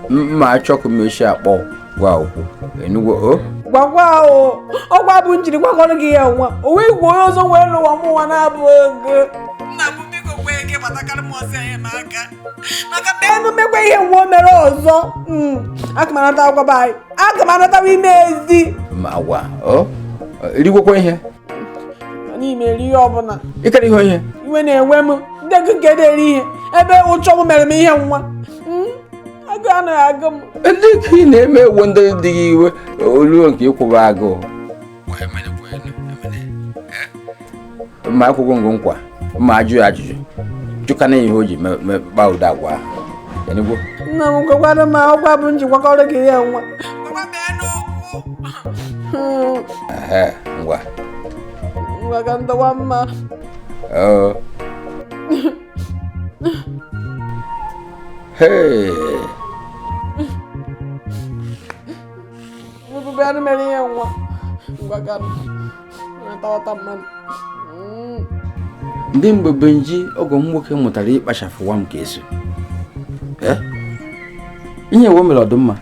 mma achọkụ m echi akpọ gwa okwu enugwu o gwagwa o ọgwa bụ njiri gwakọrọ gị ihe nwa o wee gwa onye ọzọ nwere n'ụwa m nwa na-abụ ego nna m biko kwee ike gbatakarị m ọsọ enyemaka maka enu mekwa ihe nwa mere ọzọ aga m anata agwa be anyị aga m anatawa ime ezi ma gwa o rigwekwa ihe anyị mere ihe ọbụla ịkara ihe ihe iwe na-enwe m ndị gị nke na-eri ihe ebe ụchọ m mere m ihe nwa agụ anaghị agụ m ndị ka ị na-eme ewu ndị dị gị iwe oluo nke ịkwụba agụụ ma akwụkwọ ngụ nkwa ma ajụ ya ajụjụ jụkana ihe o ji kpaa ụda agwa ahụ nna m gwakwara m ọgwa bụ njikwakọrọ gị ihe nwa ngwa ngwa ka ndọwa mma Hey. Ebube anụ mere ihe nwa ngwa ka na-atawata mmadụ ndị mgbe Benji ọgọ m nwoke mụtara ịkpachapụ nwa m ka eso ihe ewe mere ọdụmma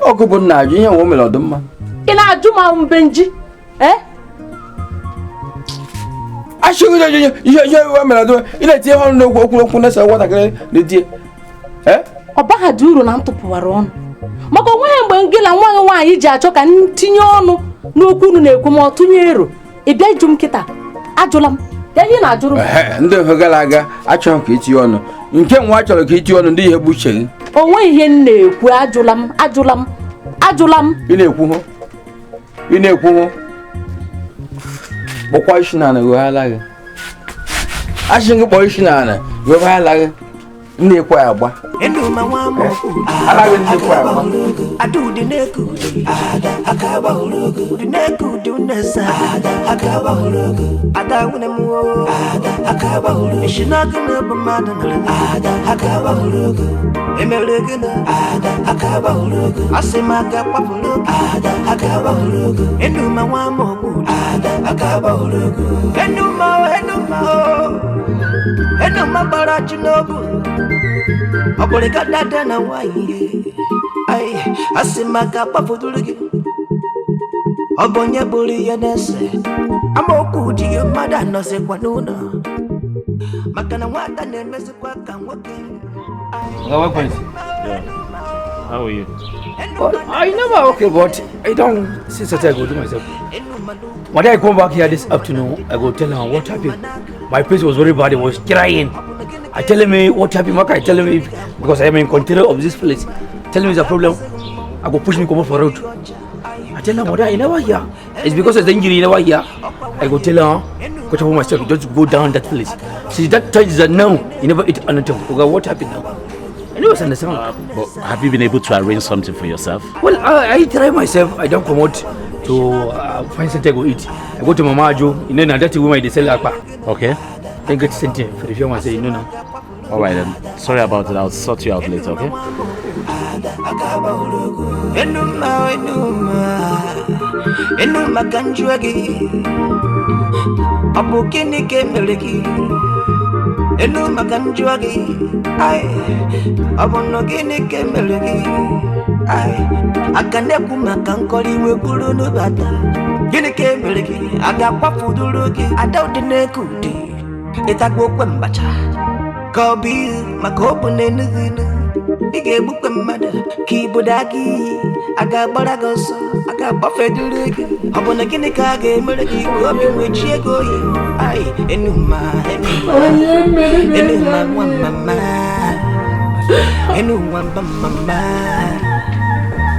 ọgụ bụ nna ajụ ihe ewe mere ọdụmma ị na-ajụ ma Benji achịghị ihe ewe mere ọdụmma ị na-etinye ọnụ n'okwu okwu okwu na-ese nwatakịrị na-etinye ọ baghị uru na m tụpụwara ọnụ maka onweghị mgbe gị na nwa gị nwaanyị ji achọ ka m tinye ọnụ N'okwu unu na-ekwu ma ọ tụnye ero. Ị bịa ịjụ m kịta. Ajụla m. Ihe na-ajụrụ m. Ndị ofe gara aga achọghị ka itinye ọnụ. Nke nwa chọrọ ka itinye ọnụ ndị ihe gbuche gị. O nweghị ihe m na-ekwu, ajụla m, ajụla m, ajụla m. Ị na-ekwu hụ? Ị na-ekwu hụ? Kpọkwa isi n'ala weghala gị. Asị gị kpọọ isi n'ala weghala gị. Ndị ekwe agba. Ala gị ndị ekwe agba. Ọ bụ onye bụrụ ihe na-ese amaokwu ji mmadụ anọzikwa n'ụlọ maka na nwata na-emezikwa ka nwoke. How are you? Well, I never okay, but I don't see such I go do myself. When I come back here this afternoon, I go tell her what happened. My face was very bad, I was crying. I tell him what happened, I tell him if, because I am in control of this place. Tell him it's a problem. I go push me come off for road. I tell her, mother, I never hear. It's because of the injury, I never hear. I go tell her, go to myself, just go down that place. See, that time is that now, you never eat anything. Okay, what happened now? I never understand. But have you been able to arrange something for yourself? Well, I try myself. I don't come out to find something to go eat. I go to Mama Jo, you know, that woman they sell akpa. Okay. Then get something for the film and say, no, no. All right then. Sorry about it. I'll sort you out later, okay? Ị ga-egbukwe mmadụ ka ibodo aka iyi a ga-agbara gị ọsọ a ga-agbafeduru gị ọ bụ na gịnị ka a ga-emere gị ka obi nwechie gị oyi ai enuma enuma enuma nwa mama enuma mba mama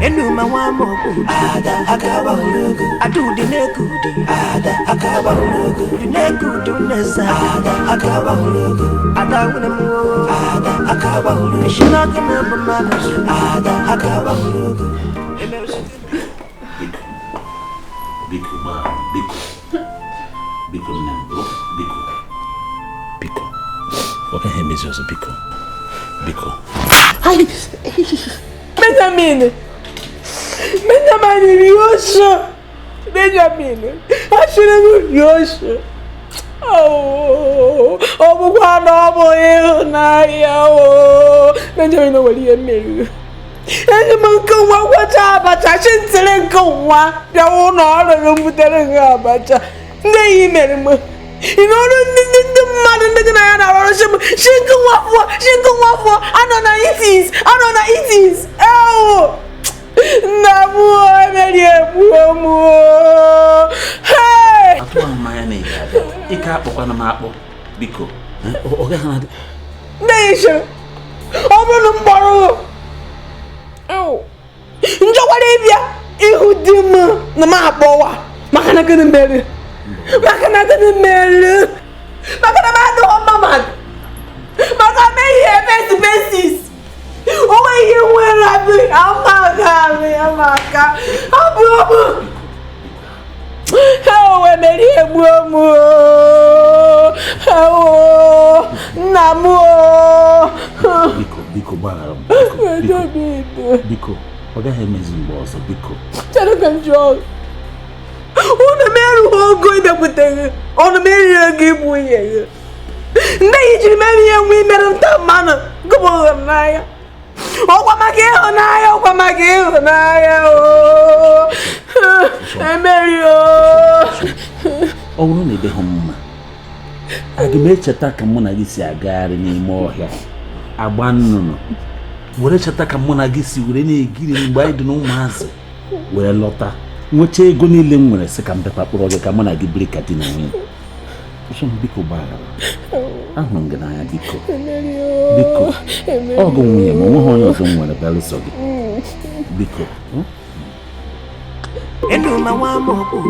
enuma nwa mokwu ada aka gbahuru adụdị na-ekudi ada aka gbahuru dị na-ekudu nnesa ada aka gbahuru ada nwere m ada aka gbahuru eshinaga na bụ mmadụ ada aka gbahuru. Biko ma biko biko nne biko biko ọ gaghị emezi ọzọ biko biko. Benjamin! Benjamin Yosha! Benjamin! Achịrị m Yosha! Ọ bụkwa na ọ bụ ịhụnanya o! Benjamin o nwere ihe mmeri. Eji m nke nwa gwacha abacha, chi ntịrị nke nwa bịawa ụlọ ọrụ gị m butere gị abacha. Ndị enyi mere m. Ị na ọrụ ndị mmadụ ndị gị na ya na-arụ ọrụ chi m, chi nke nwa fụọ, chi nke nwa fụọ, anọ na itis, anọ na itis, ewo! Nna m emeri egbuo m. Hey! Atụwa mmanya na ị ga-abịa. Ike akpọkwana m akpọ, biko. Ọ gaghị na-adị. Nne ya chere, ọ bụrụ na m kpọrọ njọkwara ịbịa ịhụ di m na m akpọwa maka na gịnị mere? Maka na gịnị mere? Maka na m adịghọ mma mmadụ. Maka m ehi face basis. O nweghị ihe nwere abụ amaka amaka abụ ọbụ. Ewo emeri egbuo m. Ewo nna m. Biko biko gbaghara m. Biko ọ gaghị emezi mgbe ọzọ biko. Chere ka m jụọ. Unu merughị ogo ịbịakwute gị. Unu meriri ego ịbụ nwunye gị. Ndị enyi jiri mere ihe nwe imerụ nta mmanụ gụbụrụ m n'anya. Ọkwa maka ịhụnanya, ọkwa maka ịhụnanya o. Emeri o. Ọ bụrụ na ị dịghị mma, aga m echeta ka mụ na gị si agagharị n'ime ọhịa agba nnụnụ, were cheta ka mụ na gị si were na-egiri mgbe anyị dị n'ụmụazị were lọta. Nweta ego niile m nwere sị ka m bịakwa kpọrọ gị ka mụ na gị biri ka di na nwunye. Uche m biko gbaghara. Ahụrụ m gị n'anya biko. Biko. Ọ bụ nwunye m, onweghị onye ọzọ m nwere belụsọ gị. Biko. Enuma nwa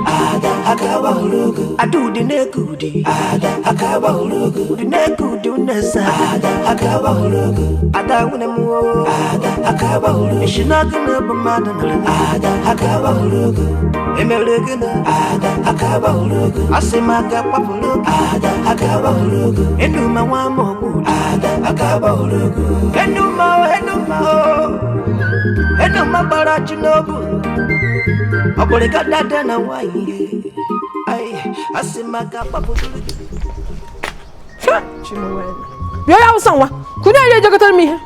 ada akaba hụrụ adudi na-ekudi ada akaba hụrụ dị na-ekudi unesa ada akaba hụrụ ada nwune m ada akaba hụrụ ishinaka na bụ mmadụ nara ada akaba hụrụ emere gị na ada akaba hụrụ asị m aka kpapụrụ ada akaba hụrụ enuma nwa ada akaba hụrụ enuma enuma enuma gbara chi n'obu. Bịa ya awụsa nwa, kụnye eri ejekọtara m ihe.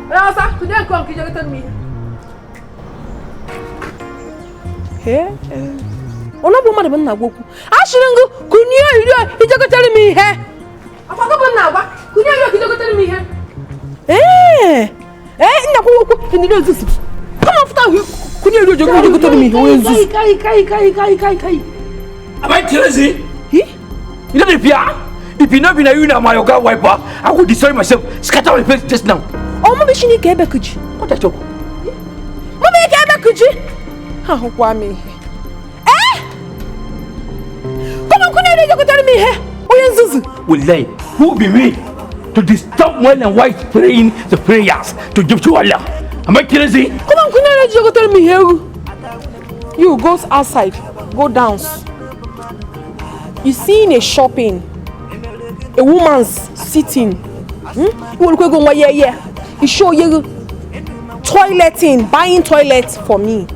Onye awụsa, kụnye nke ọnkụ ejekọtara m ihe. Ọnụ bụ mmadụ bụ nna gwa okwu. Ashịrị ngụ, kụnye eri ejekọtara m ihe. Akwa gị bụ nna agwa, kụnye eri ejekọtara m ihe. Ee, nna kwa okwu, ndị ozuzu. Come on, fụta ahụ. Am I crazy? You know the fear? If you not been a you now, my yoga wiper, I would destroy myself, scatter my face just now. Oh, mommy, she need kebekuji. What a joke. Mommy, kebekuji. Ha, kwami. Eh? Come on, kunye you tell me here. Oye nzuzu. Wallahi, who be me to disturb one and wife praying the prayers to give to Allah? Am I crazy? Come on, kunye you tell me here. You goes outside, go down. You see in a shopping, a woman's sitting. You will go yeah yeah. You show you toileting, buying toilet for me.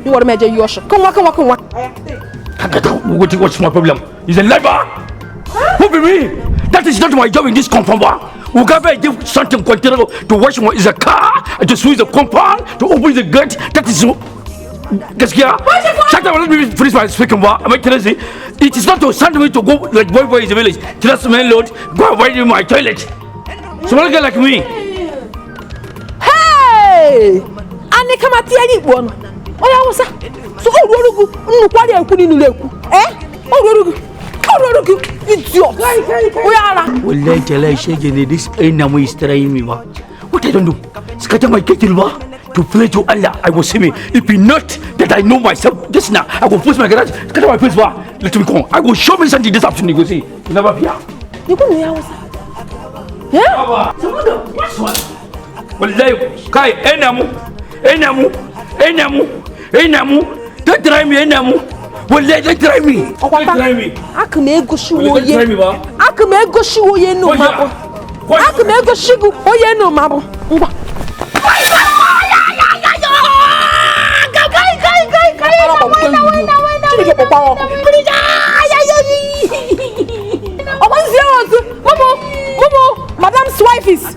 You want to measure your shop? Come on, come on, come on. What's my problem? Is a liar. Who be me? That is not my job in this compound. We can give something container to wash my is a car, to sweep the compound, to open the gate. That is. Gaskiya, shut up, let me finish my speaking. Am I crazy? It is not to send me to go like boy boy in the village. Just man load, go and wipe my toilet. Small girl like me. Hey! Ane kama tiari one. Oh yeah, what's that? So oh rorugu, nnukwari eku ninu leku. Eh? Oh rorugu. Oh rorugu. Idiot. Oh yeah. Wallahi talai shege this enamo is trying me. What I don't do? Scatter my kettle ba. To pray to Allah, I will see me. If he not that I know myself just now, I will push my garage, cut my face bar. Let me come. I will show me something this afternoon. You will see. You never fear. You go near us. Yeah. What's one? Wallahi, kai enamu, enamu, enamu, enamu. Don't try me, enamu. Wallahi, don't try me. Don't try me. Akume go shi oye. Akume go shi oye no mabo. Akume go shi oye no mabo. Ngwa. Madam's wife is. I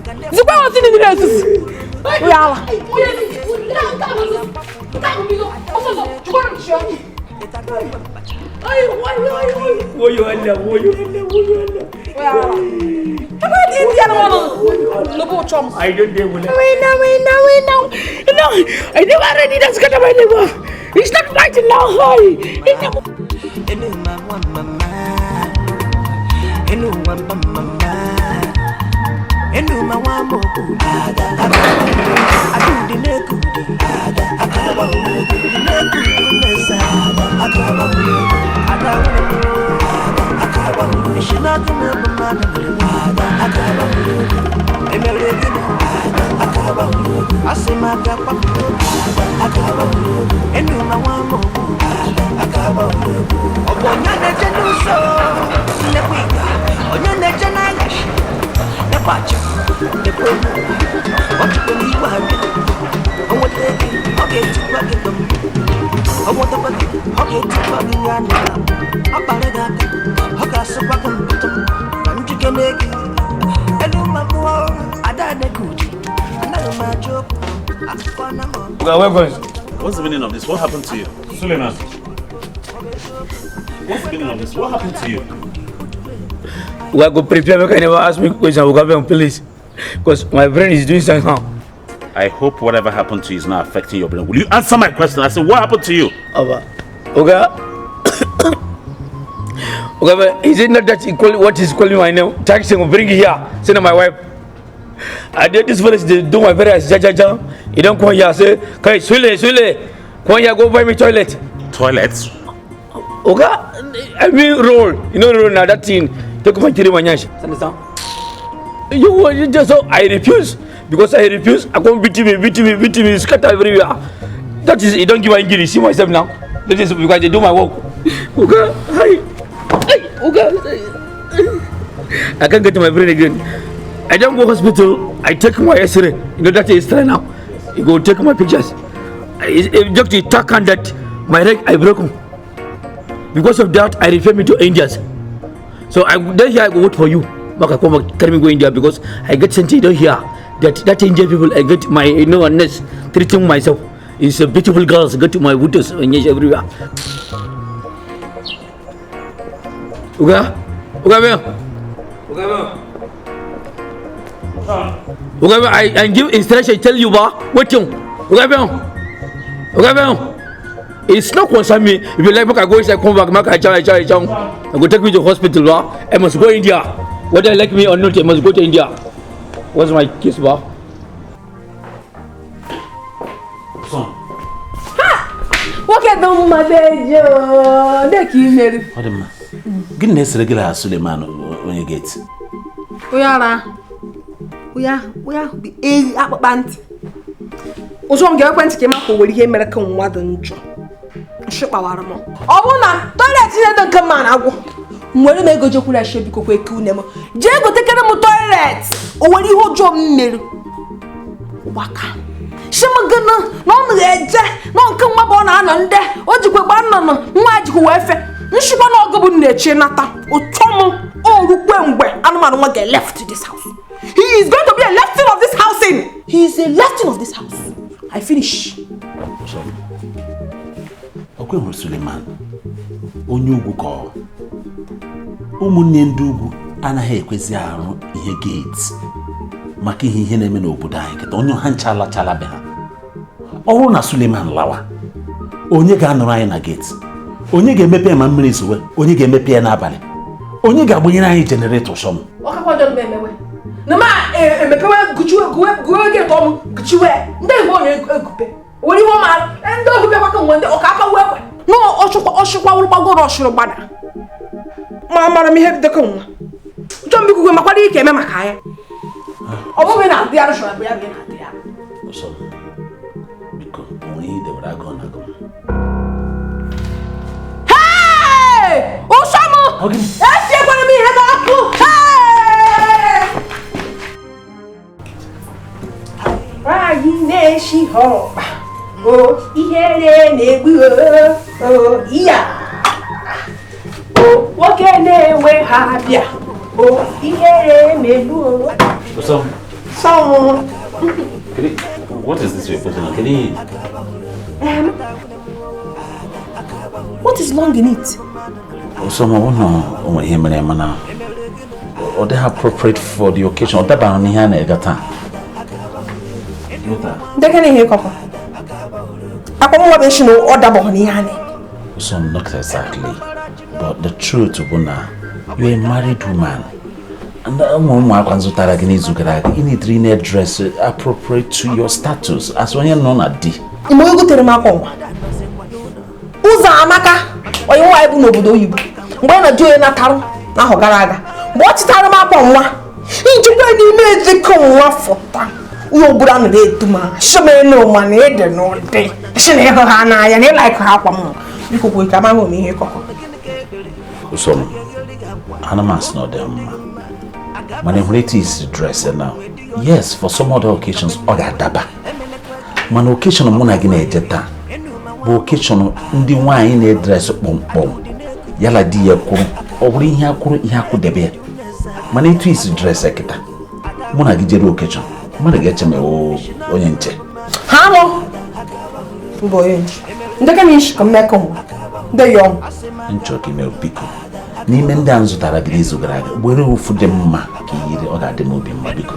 don't know. No, I never already that's got my neighbor. It's not fighting now. What's the meaning of this? What happened to you? Suleiman. What's the meaning of this? What happened to you? We go prepare because never ask me question. We go please. Because my brain is doing something now. I hope whatever happened to you is not affecting your brain. Will you answer my question? I said, what happened to you? Oba, Oga, Oga, is it not that he call, what is calling my name? Taxi will bring here. Send my wife. I did this village, they do my very ja ja ja. You don't come here, say, okay, Sule, Sule, come here, go buy me toilet. Toilet? Oga, I mean roll. You know roll now, that thing. Take my three manyash. Understand? You just so I refuse. Because I refuse, I come beat me, scatter everywhere. That is, you don't give injury. See myself now. That is because they do my work. Okay, hi. Okay. I can't get to my brain again. I don't go hospital. I take my X-ray. You know that is X-ray now. You go take my pictures. If doctor talk on that, my leg I broke. Because of that, I refer me to Indians. So I then here I go wait for you. But I come back, tell me go India because I get sent down here. That Indian people I get my you know nurse treating myself. It's a beautiful girls get to my windows and everywhere. Okay, okay, okay. Okay, I give instruction, tell you ba, waiting. Okay, okay. It's not concern me. If you like, I go inside, come back, I I go take me to hospital, ba. I must go India. Whether you like me or not, I must go to India. What's my case, ba? Son. Ha! What can do my baby? What am I? Goodness, regular Suleiman when you get. We are. We are be a akpakpa ntị. Ụzọ m ga-ekwentị ka ịma ka o nwere ihe mere ka nwa dị njọ. Nshi kpawara m. Ọ bụrụ na toilet ihe dị nke mma na-agwụ. Nwere m ego jekwuru ashe biko kwa eke une m. Jee gotekere m toilet. O nwere ihe ọjọọ m mere. Ụgbaka. Shi m gịnị na ọ na-eje na nke nwa bụ ọ na-anọ ndị o jikwa gba nnụnụ nwa jikwa wee fe. Nshikwa na ọgụ bụ na-eche nata. Ụtọ m orukwe mgbe anụmanụ nwa ga-left this house. He is going to be a lefty of this housing. He is a lefty of this house. I finish. So, okay, Suleiman. Onye ugwu ka ọ. Ụmụnne ndị ugwu anaghị ekwezi arụ ihe gate maka ihe na-eme n'obodo anyị kịta onye ha ncha alachala be ha. Ọ bụrụ na Suleiman lawa, onye ga-anọrọ anyị na gate? Onye ga-emepe ma mmiri zowe? Onye ga-emepe ya n'abalị? Onye ga-agbanyere anyị generator sọm? Ọ kakwa jọrọ m emewe. Na ma emepewe guwe gate ọmụ guchiwe ndị Igbo na-egupe were ihe ọma ndị ohu bịakwa ka nwe ndị ọka aka wee kwe na ọchụkwa wụrụ gbagoro ọchụrụ gbada ma mara m ihe dịka nwa chọọ m ikwukwe makwara ike eme maka ya ọ bụghị na adị arụ chọrọ bụ ya bụ na adị arụ. Biko onwe ihe debere agụụ na agụụ. Hey! Ụsọ m! Esiekwara m ihe n'ọkụ! Hey! Anyị na-eshi ọkpa o ihere na-egbu o iya o nwoke na-enwe ha bịa o ihere na-egbu o. So, what is this you're putting on? Can you... What is long in it? So, I want to hear now. Or they appropriate for the occasion. Or that So not exactly, but the truth, Ubuna, you're a married woman. And you need to dress appropriate to your status as when you're known at D. Ụzọ amaka onye nwa bụ n'obodo oyibo mgbe ọ na-adị onye natarụ n'ahụ gara aga mgbe ọ chịtara m akwa nwa njikwa n'ime ezikọ nwa fọta ihe obodo anụ na-edu m shimenu ma na ede n'ụdị shi na ịhụ ha n'anya na ịlaik ha akwa m biko kwe ka amaghị m ihe kọkọ. Ụsọ m ana m asị na ọ dị mma mana ịhụrụ etu isi dress now. Yes, for some other occasions ọ ga-adaba mana occasion mụ na gị na-eje taa bụ occasion ndị nwaanyị na-edres kpọmkpọm yala di ya kwuru ọ bụrụ ihe akwụrụ ihe akwụdebe ya mana etu isi dress kịta mụ na gị jere occasion mmadụ ga-eche m ewu onye nche ha nọ mbụ onye nche ndị ka na-eshi ka mmekọ m ndị yọm nchọ ka ime biko n'ime ndị a m zụtara gị n'izu gara aga were ofu dị mma ka i yiri ọ ga-adị m obi mma biko.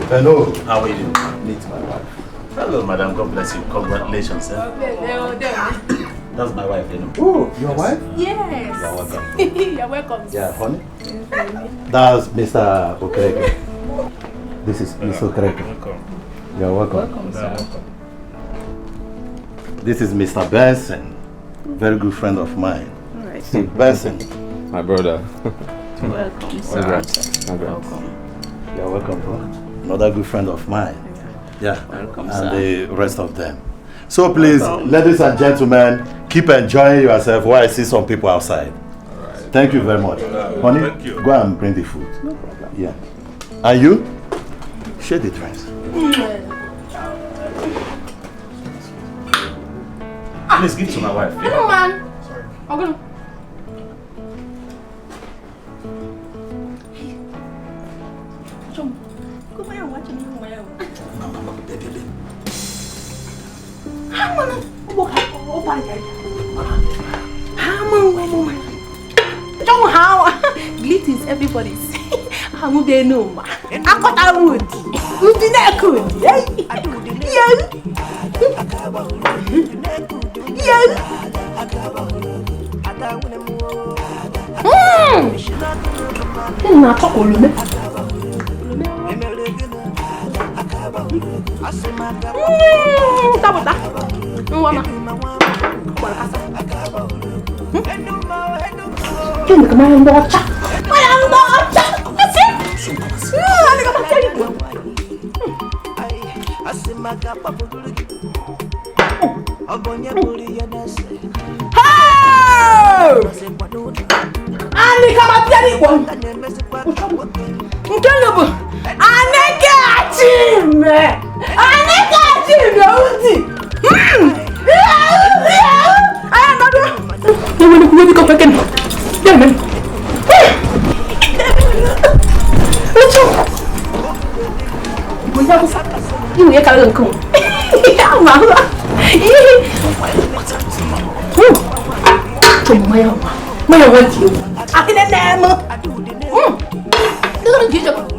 Hello. How are you? Meet my wife. Hello, madam. God bless you. Congratulations. Eh? That's my wife, you know. Oh, your wife? Yes. You're welcome. You're welcome. Yeah, honey. That's Mr. Okereke. This is Mr. Okereke. Welcome. You're welcome. Welcome, sir. This is Mr. Benson, very good friend of mine. All right. Benson. My brother. Welcome, sir. Congrats. Congrats. Welcome. You're welcome, bro. Another good friend of mine. Yeah. Welcome, and sir. The rest of them. So please, Welcome. Ladies and gentlemen, keep enjoying yourself while I see some people outside. All right. Thank you very much. Honey, thank you. Go and bring the food. No problem. Yeah. And you? Share the drinks. Please give to my wife. Yeah? Hello, man. Sorry. I'm gonna. Greetings, everybody.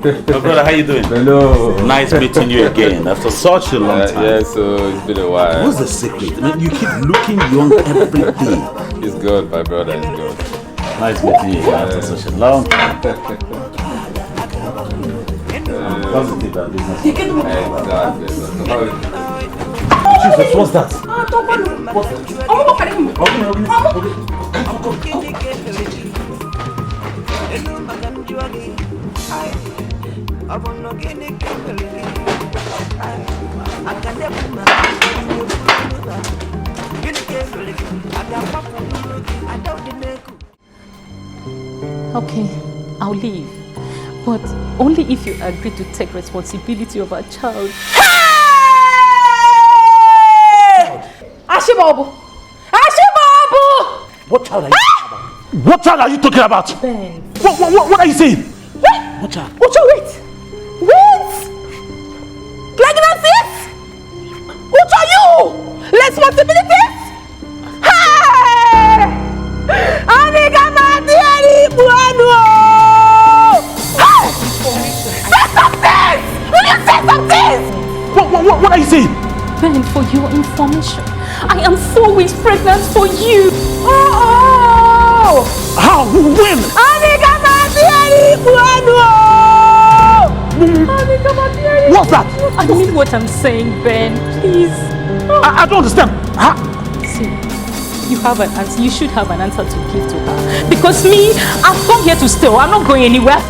My brother, how you doing? Hello. Nice meeting you again after such a long time. Yeah, so it's been a while. What's the secret? I mean, you keep looking young every day. It's good, my brother. It's good. Nice meeting you again after such a long time. Positive about business. Exactly. Jesus, what's that? What's that? Okay, I'll leave. But only if you agree to take responsibility of our child. Hey! Ashibobu! Ashibobu! What child are you talking about? What child are you talking about? Ben. What are you saying? Wait! What child? Ucho, wait! Wait! Pregnancies? Ucho, you! Responsibilities? Hey! Hey! Say something! Will you say something? What are you saying? Ben, for your information, I am 4 weeks pregnant for you. Oh! How? When? What's that? I mean what I'm saying, Ben. Please. I don't understand. Huh? See, you have an answer. You should have an answer to give to her. Because me, I've come here to stay. I'm not going anywhere.